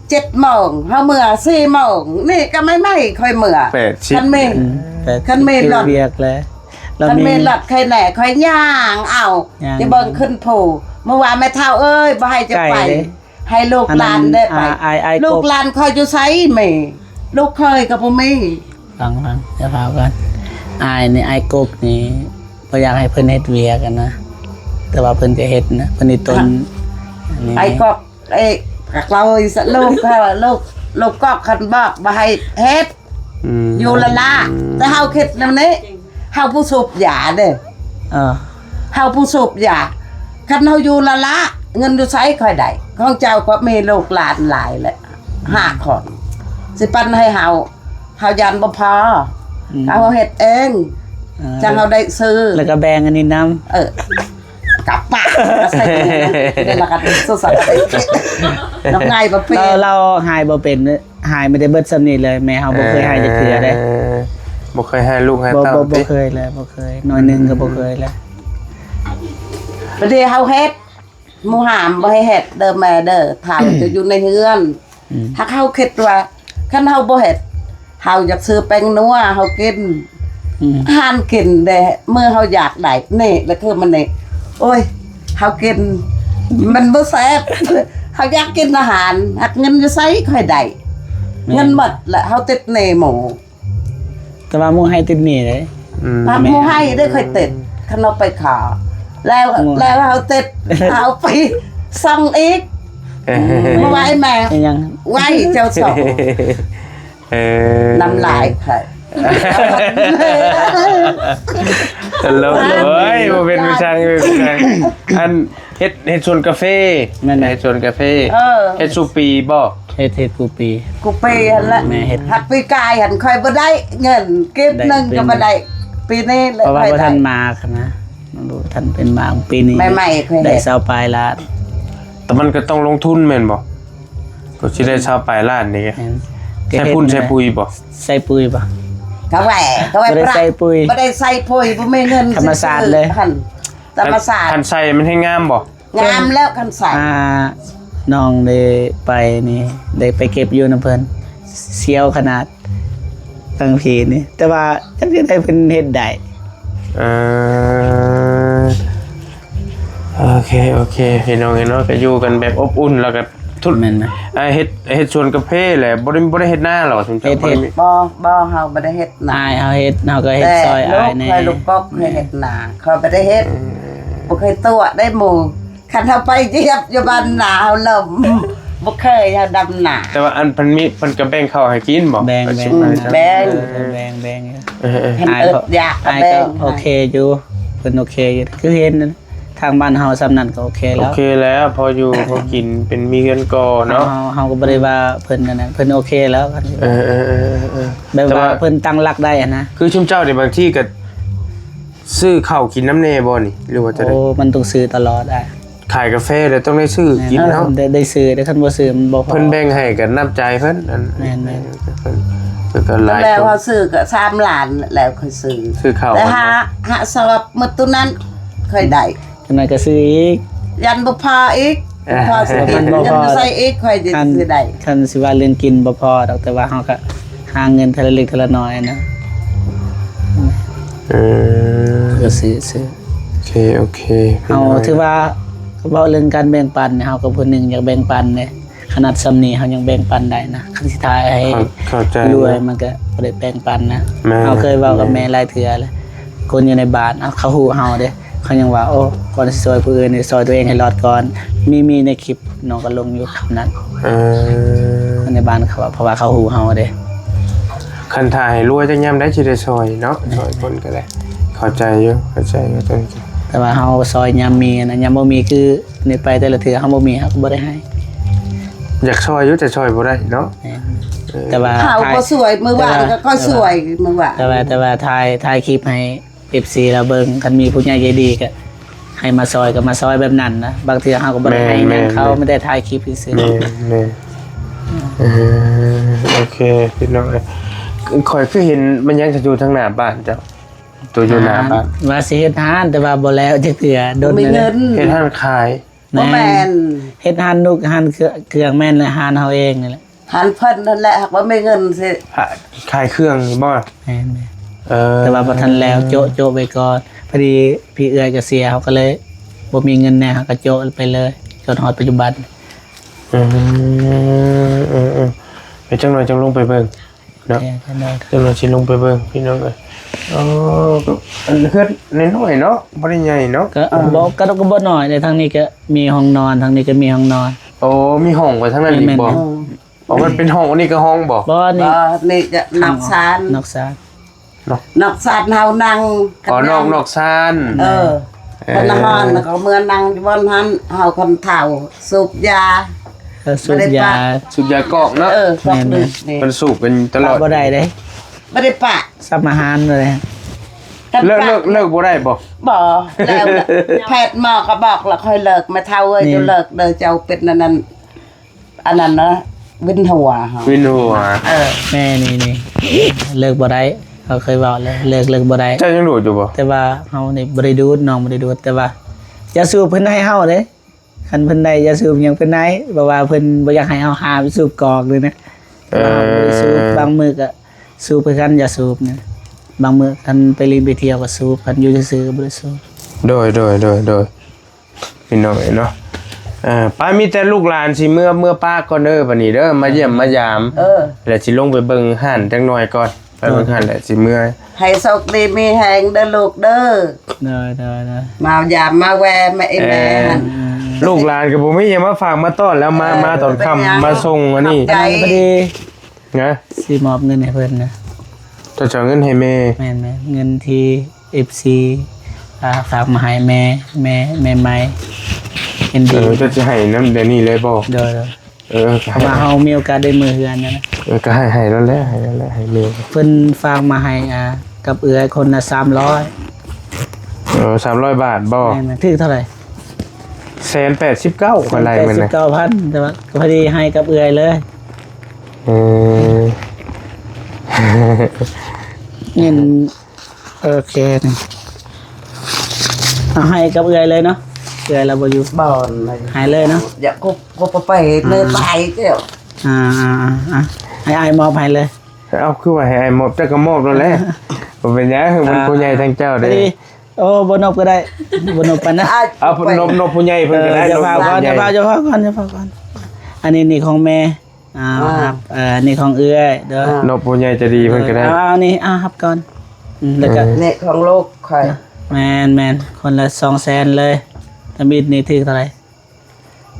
ເຈັດໂມງ ເຮົາເມືອສີ່ໂມງ ນີ້ກໍໃໝ່ໆ ຄ່ອຍເມືອ. ແປດສິບ ຄັນມີ ອືມ ແປດສິບ ຄັນມີລົດ ເຮັດວຽກແລ້ວ ລະ ຄັນມີ ມີລົດຄ່ອຍແດ່ ຄ່ອຍຍ່າງເອົາ ຍ່າງ ຈະເບິ່ງຂຶ້ນພູ. ເມື່ອວານ ແມ່ເຖົ້າເອີຍ ບໍ່ໃຫ້ຈະໄປ ໃຫ້ລູກຫຼານໄດ້ໄປ. ອ່າ ອ້າຍ ອ້າຍ ລູກຫຼານຂ້ອຍຢູ່ໃສແມ່? ລູກເຂີຍກໍບໍ່ມີ. ຟັງ ຟັງ ດຽວຟັງກ່ອນ. ອ້າຍນີ້ ອ້າຍກົກນີ້ ບໍ່ຢາກໃຫ້ເພິ່ນເຮັດວຽກຫັ້ນນະ. ແຕ່ວ່າເພິ່ນກໍເຮັດນະ ເພິ່ນນີ້ຕົນ ອ່ະ ອັນນີ້ ໄອ້ກອກ ໄອ້ກະເລົ່າອີສະ ລູກເຂົາ ລູກ ລູກກອກຄັນບອກບໍ່ໃຫ້ເຮັດ ອືມ ຢູ່ລະລະ ແຕ່ເຮົາຄິດແນວນີ້ ເຮົາຜູ້ສູບຢາເດ້ ເອີ ເຮົາຜູ້ສູບຢາ ຄັນເຮົາຢູ່ລະລະ ເງິນຢູ່ໃສຄ່ອຍໄດ້ ຂອງເຈົ້າກໍມີລູກຫຼານຫຼາຍແຫຼະ ຫ້າຄົນ ຊິປັນໃຫ້ເຮົາ ເຮົາຢ້ານບໍ່ພໍ ອືມ ເຮົາເຮັດເອງ ເອີ ຈັ່ງເຮົາໄດ້ຊື້ ແລ້ວກໍແບ່ງອັນນີ້ນຳ ເອີ ກັບປາກ ໃສ່ ແລ້ວກໍສຸດສະ ນ້ຳລາຍບໍ່ເປັນ ລາວ ລາວຫາຍບໍ່ເປັນ ຫາຍມີແຕ່ເບິດສ່ຳນີ້ເລີຍ ແມ່ເຮົາບໍ່ເຄີຍຫາຍຈັກເທື່ອເດ້ ເອີ ບໍ່ເຄີຍຫາຍລູກຫາຍເຕົ້າ ບໍ່ ບໍ່ເຄີຍເລີຍ ບໍ່ເຄີຍ ໜ້ອຍໜຶ່ງກໍບໍ່ເຄີຍເລີຍ ອືມ ບາດນີ້ເຮົາເຮັດ ໝູ່ຫ້າມບໍ່ໃຫ້ເຮັດເດີແມ່ເດີ ຖ້າເຈົ້າຢູ່ໃນເຮືອນ ອືມ ຫາກເຮົາຄິດວ່າ ຄັນເຮົາບໍ່ເຮັດ ເຮົາຢາກຊື້ແປ້ງນົວເຮົາກິນ ອືມ ອາຫານກິນເດ້ ມື້ເຮົາຢາກໄດ້ ນີ້ລະຄືມັນນີ້ ໂອ້ຍ ເຮົາກິນມັນບໍ່ແຊບ ເຮົາຢາກກິນອາຫານ ຫາກເງິນຢູ່ໃສຄ່ອຍໄດ້ ແມ່ນ ເງິນໝົດລະເຮົາຕິດໜີ້ໝູ່ ແຕ່ວ່າໝູ່ໃຫ້ຕິດໜີ້ເດ້ ອືມ ປາບໝູ່ໃຫ້ເດ້ ຂ້ອຍຕິດ ຄັນເຮົາໄປຂໍ ແລ້ວ ໝູ່ໃຫ້ ແລ້ວເຮົາຕິດ ເຮົາໄປສົ່ງອີກ ເອີ ມາໄວ້ແມ່ ອີຫຍັງ ໄວ້ເຈົ້າສອງ ເອີ ນ້ຳລາຍຂ້ອຍ ຕະຫຼົກ ໂອ້ຍ ບໍ່ເປັນຜູ້ຊ່າງເອີຍ ອັນ ເຮັດ ເຮັດສວນກາເຟ ແມ່ນ ເຮັດສວນກາເຟ ເອີ ເຮັດສູ່ປີບໍ່? ເຮັດ ເຮັດກູປີ ກູປີຫັ້ນແຫຼະ ແມ່ເຮັດ ຫາກປີກາຍຫັ້ນຂ້ອຍບໍ່ໄດ້ເງິນ ກີບໜຶ່ງກໍບໍ່ໄດ້ ປີນີ້ແຫຼະ ເພາະວ່າບໍ່ທັນມາກຫັ້ນນະ ບໍ່ທັນເປັນມາກ ປີນີ້ ໃໝ່ໆ ໄດ້ຊາວປາຍລ້ານ ແຕ່ມັນກໍຕ້ອງລົງທຶນແມ່ນບໍ່? ກໍຊິໄດ້ຊາວປາຍລ້ານນີ້ ແມ່ນ ໃສ່ຝຸ່ນໃສ່ປຸຍບໍ່? ໃສ່ປຸຍບໍ່? ກະແວ່ ກະແວ່ ບໍ່ໄດ້ໃສ່ປຸຍ ບໍ່ໄດ້ໃສ່ປຸຍ ບໍ່ມີເງິນ ທຳມະຊາດເລີຍ ຫັ້ນ ທຳມະຊາດ ຄັນໃສ່ມັນແຮ່ງງາມບໍ່? ງາມແລ້ວຄັນໃສ່ ອ່າ ນ້ອງໄດ້ໄປນີ້ ໄດ້ໄປເກັບຢູ່ນຳເພິ່ນ ສ່ຽວຂະໜາດ ຕັ້ງພີນີ້ ແຕ່ວ່າຈັກຈັ່ງໃດເພິ່ນເຮັດໄດ້ ເອີ ໂອເຄ ໂອເຄ ພີ່ນ້ອງເອີຍເນາະ ກໍຢູ່ກັນແບບອົບອຸ່ນ ແລ້ວກໍທຸ ແມ່ນ ອ່າ ເຮັດ ເຮັດສວນກາເຟແຫຼະ ບໍ່ໄດ້ ບໍ່ໄດ້ເຮັດນາຫວາ ຊຸມເຈົ້າ ເຮັດ ບໍ່ໄດ້ເຮັດ ບໍ່ ບໍ່ ເຮົາບໍ່ໄດ້ເຮັດນາ ອ້າຍເຮົາເຮັດ ເຮົາກໍເຮັດ ແຕ່ ຊ່ອຍອ້າຍແດ່ ລູກຂ້ອຍ ລູກກອກເຄີຍເຮັດນາ ຂ້ອຍບໍ່ໄດ້ເຮັດ ອືມ ບໍ່ເຄີຍຕົວະໄດ້ໝູ່ ຄັນເຮົາໄປຢຽບຢູ່ບ້ານນາເຮົາເລີ່ມບໍ່ເຄີຍເຮົາດຳນາ ແຕ່ວ່າອັນເພິ່ນມີ ເພິ່ນກໍແບ່ງເຂົ້າໃຫ້ກິນບໍ່? ແບ່ງ ແບ່ງ ອືມ ແບ່ງ ເອີ ແບ່ງ ແບ່ງ ເອີ ເອີ ເພິ່ນອຶດຢາກກໍແບ່ງ ໂອເຄຢູ່ ເພິ່ນໂອເຄຢູ່ ຄືເຫັນທາງບ້ານເຮົາສ່ຳນັ້ນກໍໂອເຄແລ້ວ ໂອເຄແລ້ວ ພໍຢູ່ພໍກິນ ເປັນມີເຮືອນກໍເນາະ ເຮົາ ເຮົາກໍບໍ່ໄດ້ວ່າເພິ່ນອັນນັ້ນ ເພິ່ນໂອເຄແລ້ວ ເອີ ເອີ ເອີ ເອີ ແບບວ່າເພິ່ນຕັ້ງຫຼັກໄດ້ຫັ້ນນະ ຄືຊຸມເຈົ້ານີ້ບາງທີກໍ ຊື້ເຂົ້າກິນນຳແດ່ບໍ່ນີ້ ຫຼືວ່າຈັ່ງໃດ? ໂອ້ ມັນຕ້ອງຊື້ຕະຫຼອດອ້າຍ ຂາຍກາເຟແລ້ວຕ້ອງໄດ້ຊື້ກິນເນາະ ແມ່ນ ໄດ້ ໄດ້ຊື້ເດ້ ຄັນບໍ່ຊື້ມັນບໍ່ພໍ ເພິ່ນແບ່ງໃຫ້ກໍນ້ຳໃຈເພິ່ນ ອັນ ແມ່ນໆ ເພິ່ນ ເພິ່ນກໍຫຼາຍ ແລ້ວເຮົາຊື້ກໍສາມລ້ານແລ້ວຄ່ອຍຊື້ ຊື້ເຂົ້າ ແຕ່ຫາ ຫາຊອບໝົດໂຕນັ້ນຄ່ອຍໄດ້ ຈັກໜ້ອຍກໍຊື້ອີກ ຢ້ານບໍ່ພໍອີກ ບໍ່ພໍຊື້ກິນ ບໍ່ພໍ ເງິນຢູ່ໃສອີກ ຂ້ອຍຊິ ຄັນ ຊິໄດ້ ຄັນຊິວ່າເລື່ອງກິນບໍ່ພໍດອກ ແຕ່ວ່າເຮົາກໍຫາເງິນເທື່ອລະເລັກເທື່ອລະນ້ອຍນະ ເອີ ກໍຊື້ ຊື້ ໂອເຄ ໂອເຄ ເຮົາຖືວ່າເວົ້າເລື່ອງການແບ່ງປັນ ເຮົາກໍຜູ້ໜຶ່ງຢາກແບ່ງປັນເດ້ ຂະໜາດສ່ຳນີ້ເຮົາຍັງແບ່ງປັນໄດ້ນະ ຄັນຊິຖ້າໃຫ້ ເຂົ້າ ເຂົ້າໃຈ ລວຍ ມັນກໍບໍ່ໄດ້ແບ່ງປັນນະ ແມ່ນ ເຮົາເຄີຍເວົ້າກັບແມ່ຫຼາຍເທື່ອແລ້ວ ຄົນຢູ່ໃນບ້ານ ເອົາ ເຂົາຮູ້ເຮົາເດ້ ເຂົາຍັງວ່າ ໂອ້ ກ່ອນຊິຊ່ວຍຜູ້ອື່ນ ຊ່ອຍຕົວເອງໃຫ້ລອດກ່ອນ ມີ ມີໃນຄລິບ ນ້ອງກໍລົງຢູ່ຄຳນັ້ນ ເອີ ຄົນໃນບ້ານເຂົາວ່າ ເພາະວ່າເຂົາຮູ້ເຮົາເດ້ ຄັນຖ້າໃຫ້ລວຍຈັກຍາມໃດຊິໄດ້ຊ່ອຍເນາະ ແມ່ນ ຊ່ອຍຄົນກໍໄດ້ ເຂົ້າໃຈຢູ່ ເຂົ້າໃຈຢູ່ ແຕ່ວ່າເຮົາຊ່ອຍຍາມມີນະ ຍາມບໍ່ມີ ຄືນີ້ໄປແຕ່ລະເທື່ອເຮົາບໍ່ມີ ເຮົາກໍບໍ່ໄດ້ໃຫ້ ຢາກຊ່ອຍຢູ່ ແຕ່ຊ່ອຍບໍ່ໄດ້ເນາະ ແມ່ນ ເອີ ແຕ່ວ່າເຂົາກໍຊ່ວຍ ມື້ວານກໍ ກໍຊ່ວຍ ແຕ່ວ່າ ມື້ວານ ແຕ່ວ່າ ແຕ່ວ່າຖ່າຍ ຖ່າຍຄລິບໃຫ້ ເອັຟຊີ ລາວເບິ່ງ ຄັນມີຜູ້ໃຫຍ່ໃຈດີກໍໃຫ້ມາຊ່ອຍ ກໍມາຊ່ອຍແບບນັ້ນນະ ບາງເທື່ອເຮົາກໍບໍ່ໄດ້ໃຫ້ຫຍັງເຂົາ ແມ່ນໆ ມີແຕ່ຖ່າຍຄລິບຊື່ໆ ແມ່ນໆ ເອີ ໂອເຄ ພີ່ນ້ອງເອີຍ ຂ້ອຍຄືເຫັນມັນຍັງຈະຢູ່ທາງໜ້າບ້ານເຈົ້າ ໂຕຢູ່ໜ້າບ້ານ ວ່າຊິເຮັດຮ້ານ ແຕ່ວ່າບໍ່ແລ້ວຈັກເທື່ອ ດົນ ບໍ່ມີເງິນ ເຮັດຮ້ານຂາຍ ບໍ່ແມ່ນ ແມ່ນ ເຮັດຮ້ານນຸກ ຮ້ານເຄື່ອງ ແມ່ນແຫຼະ ຮ້ານເຮົາເອງນີ້ແຫຼະ ຮ້ານເພິ່ນນັ້ນແຫຼະ ຫາກວ່າມີເງິນຊິ ຂາຍເຄື່ອງນີ້ບໍ່? ແມ່ນໆ ເອີ ແຕ່ວ່າບໍ່ທັນແລ້ວ ໂຈະ ໂຈະໄວ້ກ່ອນ ພໍດີພີ່ເອື້ອຍກໍເສຍ ເຮົາກໍເລີຍບໍ່ມີເງິນແດ່ ເຮົາກໍໂຈະໄປເລີຍ ຈົນຮອດປັດຈຸບັນ ອືມ ເອີໆ ໄປຈັກໜ້ອຍຈັ່ງລົງໄປເບິ່ງ ເນາະ ແມ່ນ ຈັກໜ່ອຍຊິລົງໄປເບິ່ງພີ່ນ້ອງເອີຍ. ເອີ ອັນເຮືອນນ້ອຍໆເນາະ ບໍ່ໄດ້ໃຫຍ່ເນາະ. ກໍ ເອີ ບໍ່ ກໍ ກໍບໍ່ນ້ອຍເດ້. ທາງນີ້ກໍມີຫ້ອງນອນ ທາງນີ້ກໍມີຫ້ອງນອນ. ໂອ້ ມີຫ້ອງໄວ້ທາງນັ້ນອີກບໍ່? ແມ່ນໆ ອໍ ມັນເປັນຫ້ອງ ອັນນີ້ກໍຫ້ອງບໍ່? ບໍ່ ນີ້ ບໍ່ ນີ້ຈະນອກຊານ ນອກຊານ ເນາະ ນອກຊານເຮົານັ່ງ. ອໍ ນອກ ນອກຊານ. ເອີ ເອີ ເພິ່ນນະຮອນ ແລ້ວກໍເມືອນັ່ງຢູ່ບ່ອນຫັ້ນ. ເຮົາຄົນເຖົ້າສູບຢາ ເອີ ສູບຢາ ສູບຢາກອກເນາະ. ເອີ ກອກ ແມ່ນໆ ນີ້ ເພິ່ນສູບກັນຕະຫຼອດ ປະບໍ່ໄດ້ເດ້. ບໍ່ໄດ້ປະ ສຳອາຫານເລີຍ. ເລີກ ເລີກ ເລີກບໍ່ໄດ້ບໍ່? ບໍ່ ແລ້ວແພດໝໍກໍບອກແລ້ວ ຄ່ອຍເລີກ. ແມ່ເຖົ້າເອີຍ ນີ້ ເຈົ້າເລີກເດີ ເຈົ້າເປັນອັນນັ້ນ ອັນນັ້ນນະ ວິນຫົວ ວິນຫົວ. ເອີ ແມ່ນີ້ ນີ້ ເລີກບໍ່ໄດ້. ເຮົາເຄີຍເວົ້າແລ້ວ ເລີກ ເລີກບໍ່ໄດ້. ເຈົ້າຍັງດູດຢູ່ບໍ່? ແຕ່ວ່າເຮົານີ້ບໍ່ໄດ້ດູດ ນ້ອງບໍ່ໄດ້ດູດ. ແຕ່ວ່າຢາສູບເພິ່ນໃຫ້ເຮົາເດ້. ຄັນເພິ່ນໄດ້ຢາສູບຫຍັງເພິ່ນໃຫ້ ເພາະວ່າເພິ່ນບໍ່ຢາກໃຫ້ເຮົາຫາໄປສູບກອກເລີຍນະ. ເອີ ເຮົາບໍ່ໄດ້ສູບ. ບາງມື້ກໍສູບຄືກັນ ຢາສູບນີ້. ບາງມື້ຄັນໄປຫຼິ້ນໄປທ່ຽວກໍສູບ ຄັນຢູ່ຊື່ໆກໍບໍ່ໄດ້ສູບ. ໂດຍ ໂດຍ ໂດຍ ໂດຍ ພີ່ນ້ອງເອີຍເນາະ. ເອີ ໄປ ມີແຕ່ລູກຫຼານຊິເມືອ ເມືອປາກ່ອນເດີ ບັດນີ້ເດີ ມາຢ້ຽມມາຢາມ. ເອີ ແລ້ວຊິລົງໄປເບິ່ງຮ້ານຈັກໜ່ອຍກ່ອນ ໄປເບິ່ງຫັ້ນແຫຼະ ຊິເມືອ. ໃຫ້ໂຊກດີມີແຮງເດີລູກເດີ. ໂດຍ ໂດຍ ໂດຍ ມາຢາມມາແວ່ແມ່ ເອີ ແມ່ຫັ້ນ. ເອີ ລູກຫຼານກໍບໍ່ມີຫຍັງມາຝາກມາຕ້ອນແລ້ວ ມາ ເອີ ມາຕອນຄ່ຳ ເປັນຫຍັງ ມາສົ່ງອັນນີ້ ຂອບໃຈ ອັນນີ້ພໍດີນະ ຊິມອບເງິນໃຫ້ເພິ່ນນະ. ເຈົ້າຈະເອົາເງິນໃຫ້ແມ່? ແມ່ນໆ ເງິນທີ່ເອັຟຊີ ອ່າ ຝາກມາໃຫ້ແມ່ ແມ່ ແມ່ໃໝ່ ເຫັນດີ. ເອີ ເຈົ້າຊິໃຫ້ນຳດຽວນີ້ເລີຍບໍ່? ໂດຍ ໂດຍ. ເອີ ເພາະວ່າເຮົາມີໂອກາດໄດ້ເມືອເຮືອນນະ. ເອີ ກໍໃຫ້ ໃຫ້ແລ້ວແຫຼະ ໃຫ້ແລ້ວແຫຼະ ໃຫ້ແມ່. ເພິ່ນຝາກມາໃຫ້ ອ່າ ກັບເອື້ອຍຄົນລະສາມຮ້ອຍ. ເອີ ສາມຮ້ອຍບາດບໍ່? ແມ່ນໆ. ຖືກເທົ່າໃດ? ແສນແປດສິບເກົ້າ ຂ້ອຍໄລ່ມື້ນັ້ນ ແສນແປດສິບເກົ້າພັນ ແຕ່ວ່າກໍພໍດີໃຫ້ກັບເອື້ອຍເລີຍ. ເອີ ເງິນ ໂອເຄ ນີ້ ເອົາໃຫ້ກັບເອື້ອຍເລີຍເນາະ. ເອື້ອຍລາວບໍ່ຢູ່ ບໍ່ ໃຫ້ເລີຍເນາະ. ຢາກ ກໍ ກໍບໍ່ໄປເນີ ອືມ ຕາຍແລ້ວ. ອ່າໆໆ ໃຫ້ອ້າຍມອບໃຫ້ເລີຍ. ເອົາ ຄືວ່າໃຫ້ອ້າຍມອບ? ເຈົ້າກໍມອບໂລດແຫຼະ ບໍ່ເປັນຫຍັງ ມັນ ອ່າ ຜູ້ໃຫຍ່ທາງເຈົ້າເດ້. ພໍດີ ໂອ້ ບໍ່ນົບກໍໄດ້ ບໍ່ນົບປານນັ້ນ. ອ່າ ເອົາ ນົບ ນົບຜູ້ໃຫຍ່ເພິ່ນກໍໄດ້. ເອີ ຢ່າພາວກ່ອນ ຢ່າພາວ ຢ່າພາວກ່ອນ ຢ່າພາວກ່ອນ. ອັນນີ້ ນີ້ຂອງແມ່. ອ່າ ອ່າ ຮັບ. ເອີ ນີ້ຂອງເອື້ອຍເດີ. ອ່າ ນົບຜູ້ໃຫຍ່ໃຈດີເພິ່ນກໍໄດ້. ເອີ ເອົາ ເອົານີ້ ອ່າ ຮັບກ່ອນ. ອືມ ແລ້ວກໍ ເອີ ນີ້ຂອງລູກຂ້ອຍ. ແມ່ນໆ ຄົນລະສອງແສນເລີຍ. ທຳອິດນີ້ຖືກເທົ່າໃດ?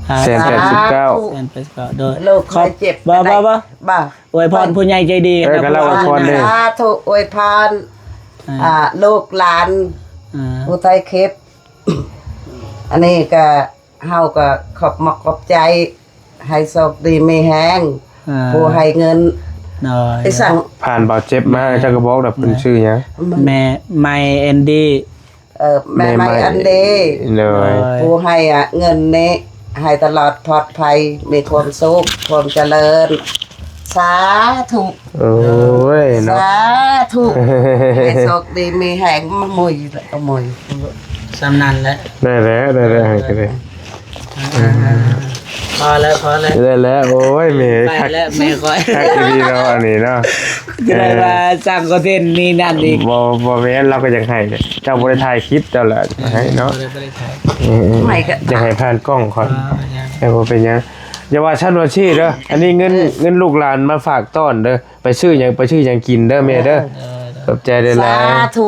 ອ່າ ແສນແປດສິບເກົ້າ. ສາທຸ ແສນແປດສິບເກົ້າ ໂດຍ. ລູກຂ້ອຍເຈັບ ບໍ່ ບໍ່ ບໍ່ ບໍ່ ອວຍພອນຜູ້ໃຫຍ່ໃຈດີ. ເອີ ກໍລາວອວຍພອນເດ້ ສາທຸ ອວຍພອນ. ອ່າ ອ່າ ລູກຫຼານ ອ່າ ຜູ້ໄທເຄັບ ອັນນີ້ກໍ ເຮົາກໍຂອບມົກຂອບໃຈ ໃຫ້ໂຊກດີມີແຮງ ອ່າ ຜູ້ໃຫ້ເງິນ. ໂດຍ ໄປສັ່ງ ຜ່ານບ່າວເຈັບມາ ເຈົ້າກໍບອກແລ້ວເພິ່ນຊື່ຫຍັງ? ແມ່ໄມແອນດີ. ເອີ ແມ່ໄມແອນດີ. ໂດຍ ໂດຍ ຜູ້ໃຫ້ ອະ ເງິນນີ້ ໃຫ້ຕະຫຼອດປອດໄພ ມີຄວາມສຸກ ຄວາມຈະເລີນ. ສາທຸ. ໂອ້ຍເນາະ ສາທຸ ໃຫ້ໂຊກດີມີແຮງ. ມາມຸຍລະ ກໍມຸຍ ສ່ຳນັ້ນແຫຼະ. ໄດ້ແລ້ວ ໄດ້ແລ້ວ ໃຫ້ກໍໄດ້. ອ່າ ພໍແລ້ວ ພໍແລ້ວ ໄດ້ແລ້ວ. ໂອ້ຍ ແມ່ ໄປແລ້ວ ແມ່ຂ້ອຍ ຄັກອີ່ຫຼີເນາະ ອັນນີ້ເນາະ. ຈະໄດ້ວ່າສ້າງຄອນເທັນນີ້ນັ້ນອີກ. ບໍ່ ບໍ່ແມ່ນ ລາວກໍຢາກໃຫ້. ເຈົ້າບໍ່ໄດ້ຖ່າຍຄລິບ ເຈົ້າລະໃຫ້ເນາະ. ບໍ່ໄດ້ ບໍ່ໄດ້ຖ່າຍ. ເອີ ເອີ ຢາກໃຫ້ຜ່ານກ້ອງຂ້ອຍ. ເອີ ບໍ່ເປັນຫຍັງ. ຢ່າວ່າຊັ້ນວ່າຊີ້ເດີ ອັນນີ້ເງິນ ເອີ ເງິນລູກຫຼານມາຝາກຕ້ອນເດີ. ໄປຊື້ຫຍັງ ໄປຊື້ຫຍັງກິນເດີແມ່ເດີ. ເອີ ຂອບໃຈຫຼາຍໆ ສາທຸ.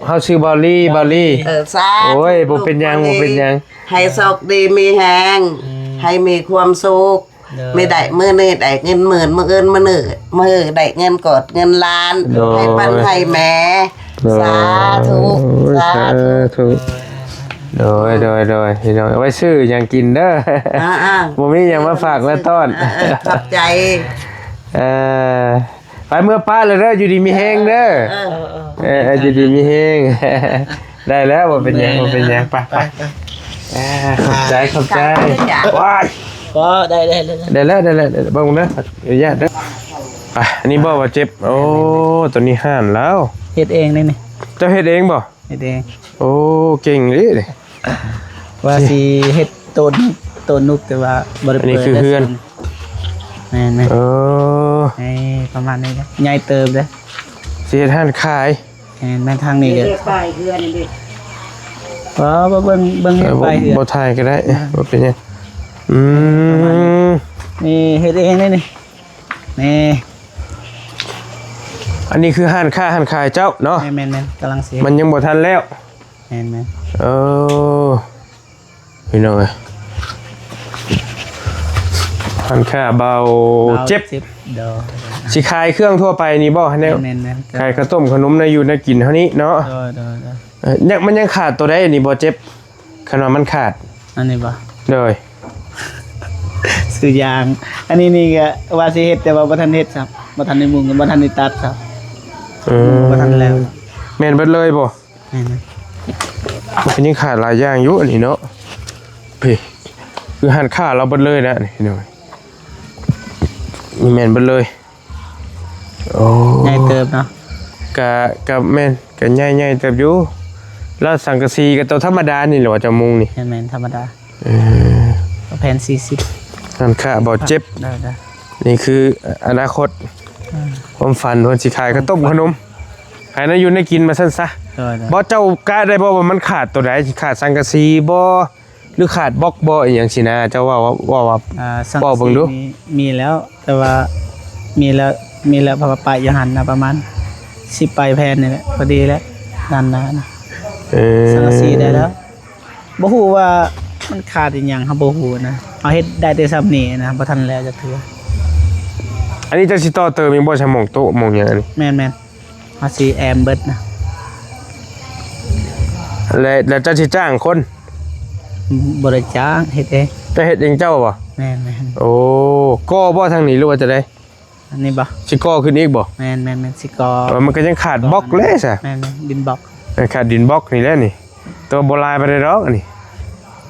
ເຮົາຊື່ບາວລີ ບາວລີ. ເອີ ສາທຸ. ໂອ້ຍ ບໍ່ເປັນຫຍັງ ບໍ່ເປັນຫຍັງ. ໃຫ້ໂຊກດີມີແຮງ ອືມ ໃຫ້ມີຄວາມສຸກ. ໂດຍ ມີໄດ້ມື້ນີ້ໄດ້ເງິນໝື່ນ ມື້ອື່ນມື້ນີ້ ມື້ໄດ້ເງິນກອດເງິນລ້ານ. ໂດຍ ໃຫ້ປັນໃຫ້ແມ່. ໂດຍ ສາທຸ ໂອ້ຍ ສາທຸ ສາທຸ. ໂດຍ ໂດຍ ໂດຍ ພີ່ນ້ອງ ເອົາໄວ້ຊື້ຫຍັງກິນເດີ. ອ່າໆ ບໍ່ມີຫຍັງມາຝາກມາຕ້ອນ. ເອີໆ ຂອບໃຈ. ເອີ ໄປເມືອປະແລ້ວເດີ ຢູ່ດີມີແຮງເດີ. ເອີ ເອີ ເອີ ຢູ່ດີມີແຮງ. ໄດ້ແລ້ວ ບໍ່ເປັນຫຍັງ ບໍ່ເປັນຫຍັງ. ໄປ ໄປ ໄປ. ອ່າ ຂອບໃຈ ຂອບໃຈ. ວ້າຍ ກໍໄດ້ ໄດ້ ໄດ້ ໄດ້ແລ້ວ ໄດ້ແລ້ວ ໄດ້ແລ້ວ. ເບິ່ງເດີ ອະນຸຍາດເດີ. ໄປ ອັນນີ້ບໍ່ວ່າເຈັບ. ໂອ້ ຕົວນີ້ຮ້ານລາວ ເຮັດເອງເດ້ນີ້. ເຈົ້າເຮັດເອງບໍ່? ເຮັດເອງ. ໂອ້ ເກັ່ງເດ້ນີ້. ວ່າຊິເຮັດໂຕນ ໂຕນນຸກ ແຕ່ວ່າບໍ່ໄດ້ເປີດ. ອັນນີ້ຄືເຮືອນ. ແມ່ນໆ. ເອີ ເອີ ປະມານນີ້ແຫຼະ ໃຫຍ່ເຕີບເດ້. ຊິເຮັດຮ້ານຂາຍ. ແມ່ນໆ ທາງນີ້ເດີ ເຮັດປ້າຍເຮືອນນີ້ເດ້. ບໍ່ ບໍ່ເບິ່ງ ເບິ່ງ ເອີ ປ້າຍເຮືອນ ບໍ່ ບໍ່ຖ່າຍກໍໄດ້. ອ່າ ບໍ່ເປັນຫຍັງ. ອືມ ປະມານນີ້. ນີ້ເຮັດເອງເດ້ນີ້. ນີ້ ອັນນີ້ຄືຮ້ານຄ້າຮ້ານຂາຍເຈົ້າເນາະ? ແມ່ນໆໆ ກຳລັງຊິ ມັນຍັງບໍ່ທັນແລ້ວ. ແມ່ນໆ ເອີ ພີ່ນ້ອງເອີຍ ຮ້ານຄ້າບ່າວເຈັບ ເຈັບ ໂດຍ ຊິຂາຍເຄື່ອງທົ່ວໄປນີ້ບໍ່? ແນວ ແມ່ນໆໆ ຂາຍເຂົ້າຕົ້ມຂະໜົມ ແນວຢູ່ແນວກິນເຮົານີ້ເນາະ? ໂດຍໆໆ ເອີ ຍັງ ມັນຍັງຂາດໂຕໃດອັນນີ້ບໍ່ເຈັບ? ຄັນວ່າມັນຂາດ ອັນນີ້ບໍ່? ໂດຍ ຊື້ຢາງ ອັນນີ້ນີ້ກະວ່າຊິເຮັດ ແຕ່ວ່າບໍ່ທັນເຮັດຊ້ຳ ບໍ່ທັນໄດ້ມຸງ ບໍ່ທັນໄດ້ຕັດຊ້ຳ ອືມ ບໍ່ທັນແລ້ວ. ແມ່ນເບິດເລີຍບໍ່? ແມ່ນ ມັນກໍຍັງຂາດຫຼາຍຢ່າງຢູ່ອັນນີ້ເນາະ. ເອີ ຄືຮ້ານຄ້າລາວເບິດເລີຍນະນີ້ ພີ່ນ້ອງ ນີ້ແມ່ນເບິດເລີຍ. ໂອ້ ໃຫຍ່ເຕີບເນາະ. ກະ ກະແມ່ນ ກະໃຫຍ່ ໃຫຍ່ເຕີບຢູ່. ແລ້ວສັງກະສີກໍໂຕທຳມະດານີ້ແຫຼະວ່າຈະມຸງນີ້? ແມ່ນໆ ທຳມະດາ. ເອີ ແຜ່ນສີ່ສິບ. ຮ້ານຄ້າບ່າວເຈັບ ໄດ້ໆ ນີ້ຄືອະນາຄົດ ອືມ ຄວາມຝັນເພິ່ນຊິຂາຍເຂົ້າຕົ້ມຂະໜົມ ຂາຍແນວຢູ່ແນວກິນວ່າຊັ້ນຊະ. ໂດຍໆ ບໍ່ ເຈົ້າກະໄດ້ບໍ່ວ່າມັນຂາດໂຕໃດ? ຂາດສັງກະສີບໍ່? ຫຼືຂາດບລັອກບໍ່ ອີ່ຫຍັງຊີ້ນະ ເຈົ້າເວົ້າ ເວົ້າວ່າ ອ່າ ເວົ້າເບິ່ງດູ. ສັງກະສີມີ ມີແລ້ວ ແຕ່ວ່າມີແລ້ວ ມີແລ້ວ ເພາະວ່າປະຢູ່ຫັ້ນນະ ປະມານສິບປາຍແຜ່ນນີ້ແຫຼະ ພໍດີແລ້ວ ນັ້ນນະ. ເອີ ສັງກະສີໄດ້ແລ້ວ ບໍ່ຮູ້ວ່າມັນຂາດອີ່ຫຍັງ ເຮົາບໍ່ຮູ້ນະ ເຮົາເຮັດໄດ້ແຕ່ຊ່ຳນີ້ນະ ບໍ່ທັນແລ້ວຈັກເທື່ອ. ອັນນີ້ເຈົ້າຊິຕໍ່ເຕີມອີກບໍ່ ຊະ ໝ່ອງໂຕະໝ່ອງຫຍັງອັນນີ້? ແມ່ນໆ ເຮົາຊິແອ້ມເບິດນະ. ແລະ ແລ້ວເຈົ້າຊິຈ້າງຄົນ? ບໍ່ໄດ້ຈ້າງ ເຮັດເອງ. ເຈົ້າເຮັດເອງເຈົ້າບໍ່? ແມ່ນໆ. ໂອ້ ກໍ່ບໍ່ທາງນີ້ ຫຼືວ່າຈັ່ງໃດ? ອັນນີ້ບໍ່? ຊິກໍ່ຂຶ້ນອີກບໍ່? ແມ່ນໆໆ ຊິກໍ່. ເອີ ມັນກໍຍັງຂາດບລັອກແຫຼະຊະ. ແມ່ນໆ ດິນບລັອກ. ເອີ ຂາດດິນບລັອກນີ້ແຫຼະນີ້. ແຕ່ວ່າບໍ່ຫຼາຍປານໃດດອກອັນນີ້.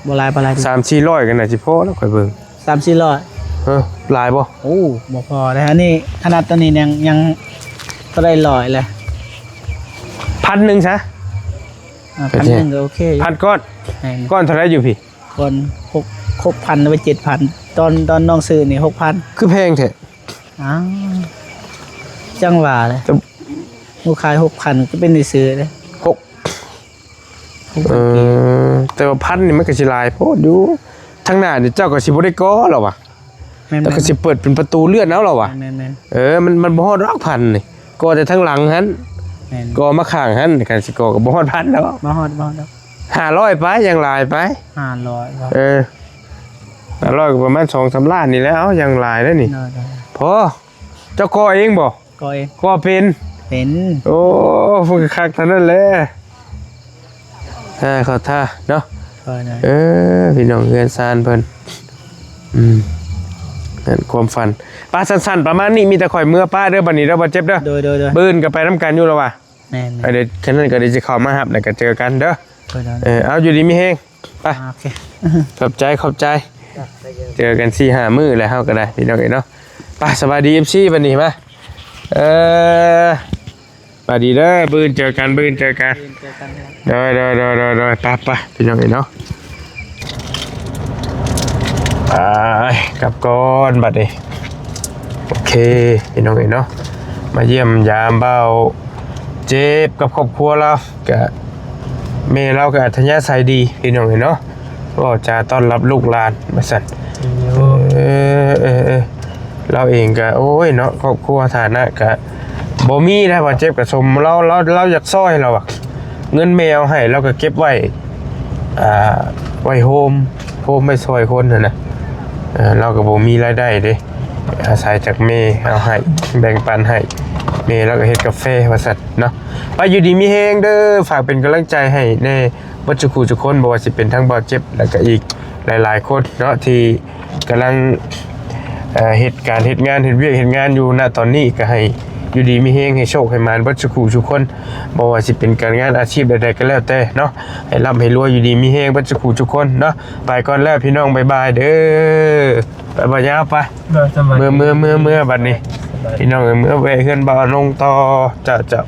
ບໍ່ຫຼາຍປານໃດ. ສາມສີ່ຮ້ອຍກໍໜ້າຊິພໍແລ້ວ ຂ້ອຍເບິ່ງ. ສາມສີ່ຮ້ອຍ. ເອີ ຫຼາຍບໍ່? ໂອ້ ບໍ່ພໍເດ້. ອັນນີ້ຂະໜາດຕົວນີ້ຍັງ ຍັງບໍ່ໄດ້ຮ້ອຍເລີຍ. ພັນໜຶ່ງຊະ. ອ່າ ພັນໜຶ່ງກໍໂອເຄຢູ່. ພັນກ້ອນ. ແມ່ນ. ກ້ອນເທົ່າໃດຢູ່ພີ້? ກ່ອນ ຫົກ ຫົກພັນ ຫຼືວ່າເຈັດພັນ ຕອນ ຕອນນ້ອງຊື້ນີ້ ຫົກພັນ. ຄືແພງແທ້? ອ້າວ ຈັ່ງວ່າແຫຼະ ແຕ່ ໝູ່ຂາຍ ຫົກພັນ ກໍເປັນໄດ້ຊື້ເດ້. ຫົກ ຫົກພັນ ເອີ ແຕ່ວ່າພັນນີ້ມັນກໍຊິຫຼາຍໂພດຢູ່. ທາງໜ້ານີ້ເຈົ້າກໍຊິບໍ່ໄດ້ກໍ່ແລ້ວຫວາ? ແມ່ນໆ ແລ້ວກໍຊິເປີດເປັນປະຕູເລື່ອນເອົາແລ້ວຫວາ? ແມ່ນໆ ເອີ ມັນ ມັນບໍ່ຮອດດອກພັນນີ້ ກໍ່ແຕ່ທາງຫຼັງຫັ້ນ. ແມ່ນ ກໍ່ມາຂ້າງຫັ້ນ ຄັນຊິກໍ່ກໍບໍ່ຮອດພັນດອກ. ບໍ່ຮອດ ບໍ່ຮອດດອກ. ຫ້າຮ້ອຍໄປ ຢ່າງຫຼາຍໄປ. ຫ້າຮ້ອຍບໍ່? ເອີ ຫ້າຮ້ອຍກໍປະມານສອງສາມລ້ານນີ້ແຫຼະ. ເອົາ ຢ່າງຫຼາຍແລ້ວນີ້. ໂດຍໆ ພໍ. ເຈົ້າກໍ່ເອງບໍ່? ກໍ່ເອງ. ກໍ່ເປັນ? ເປັນ. ໂອ້ ເພິ່ນກໍຄັກເທົ່ານັ້ນແຫຼະ. ເອີ ເຂົ້າທ່າເນາະ. ໂດຍໆ ເອີ ພີ່ນ້ອງ ເຮືອນຊານເພິ່ນ. ອືມ ນັ້ນຄວາມຝັນ. ໄປ ສັ້ນໆ ປະມານນີ້ ມີແຕ່ຂ້ອຍເມືອປະເດີ ບັດນີ້ເດີ ບໍ່ເຈັບເດີ. ໂດຍໆໆ ມື້ອື່ນກໍໄປນຳກັນຢູ່ແລ້ວຫວາ? ແມ່ນໆ ເອີ ດຽວ ຄັນນັ້ນກໍດຽວຊິເຂົ້າມາຮັບ ແລ້ວກໍເຈີກັນເດີ. ໂດຍໆ ເອີ ເອົາ ຢູ່ດີມີແຮງ. ໄປ ອ່າ ໂອເຄ ຂອບໃຈ ຂອບໃຈ. ເຈີກັນສີ່ຫ້າມື້ແລ້ວເຮົາກໍໄດ້ ພີ່ນ້ອງເອີຍເນາະ. ໄປ ສະບາຍດີ ເອັຟຊີ ບັດນີ້ ມາ ເອີ ສະບາຍດີເດີ ມື້ອື່ນເຈີກັນ ມື້ອື່ນເຈີກັນ. ມື້ອື່ນເຈີກັນ. ໂດຍໆໆໆ ໄປໆ ພີ່ນ້ອງເອີຍເນາະ. ໄປ ກັບກ່ອນບັດນີ້. ໂອເຄ ພີ່ນ້ອງເອີຍເນາະ ມາຢ້ຽມຢາມບ່າວເຈັບກັບຄອບຄົວລາວ ກະ ແມ່ລາວກໍອັດທະຍາໄສດີ ພີ່ນ້ອງເອີຍເນາະ ເວົ້າຈາຕ້ອນຮັບລູກຫຼານວ່າຊັ້ນ. ເອີ ເອີ ເອີ ລາວເອງກໍ ໂອ້ຍເນາະ ຄອບຄົວຖານະກໍບໍ່ມີນະ ວ່າເຈັບກໍສົມ ລາວ ລາວ ລາວຢາກຊ່ອຍລາວວ່າ ເງິນແມ່ເອົາໃຫ້ລາວກໍເກັບໄວ້ ອ່າ ໄວ້ໂຮມ ໂຮມໄວ້ຊ່ອຍຄົນຫັ້ນນະ. ເອີ ລາວກໍບໍ່ມີລາຍໄດ້ເດ້ ອາໄສຈາກແມ່ເອົາໃຫ້ ແບ່ງປັນໃຫ້ ແມ່ລາວກໍເຮັດກາແຟວ່າຊັ້ນເນາະ. ໄປ ຢູ່ດີມີແຮງເດີ ຝາກເປັນກຳລັງໃຈໃຫ້ແດ່ ເບິດສູ່ຜູ້ສູ່ຄົນ ບໍ່ວ່າຊິເປັນທັງບ່າວເຈັບ ແລ້ວກໍອີກຫຼາຍໆຄົນເນາະ ທີ່ກຳລັງ ເອີ ເຮັດການເຮັດງານ ເຮັດວຽກເຮັດງານຢູ່ນະຕອນນີ້ ກໍໃຫ້ຢູ່ດີມີແຮງ ໃຫ້ໂຊກໃຫ້ໝານເບິດສູ່ຜູ້ສູ່ຄົນ ບໍ່ວ່າຊິເປັນການງານອາຊີບໃດໆກໍແລ້ວແຕ່ເນາະ ໃຫ້ລ່ຳໃຫ້ລວຍ ຢູ່ດີມີແຮງເບິດສູ່ຜູ້ສູ່ຄົນເນາະ. ໄປກ່ອນແລ້ວພີ່ນ້ອງ ບາຍບາຍເດີ. ໄປ ບໍ່ຍາວ ໄປ ໂດຍ ສະບາຍດີ ເມືອ ເມືອ ເມືອ ເມືອ ບັດນີ້ ສະບາຍດີ ພີ່ນ້ອງເອີຍ ເມືອ ແວະເຮືອນບ່າວນົງຕໍ່. ເຈົ້າ ເຈົ້າ.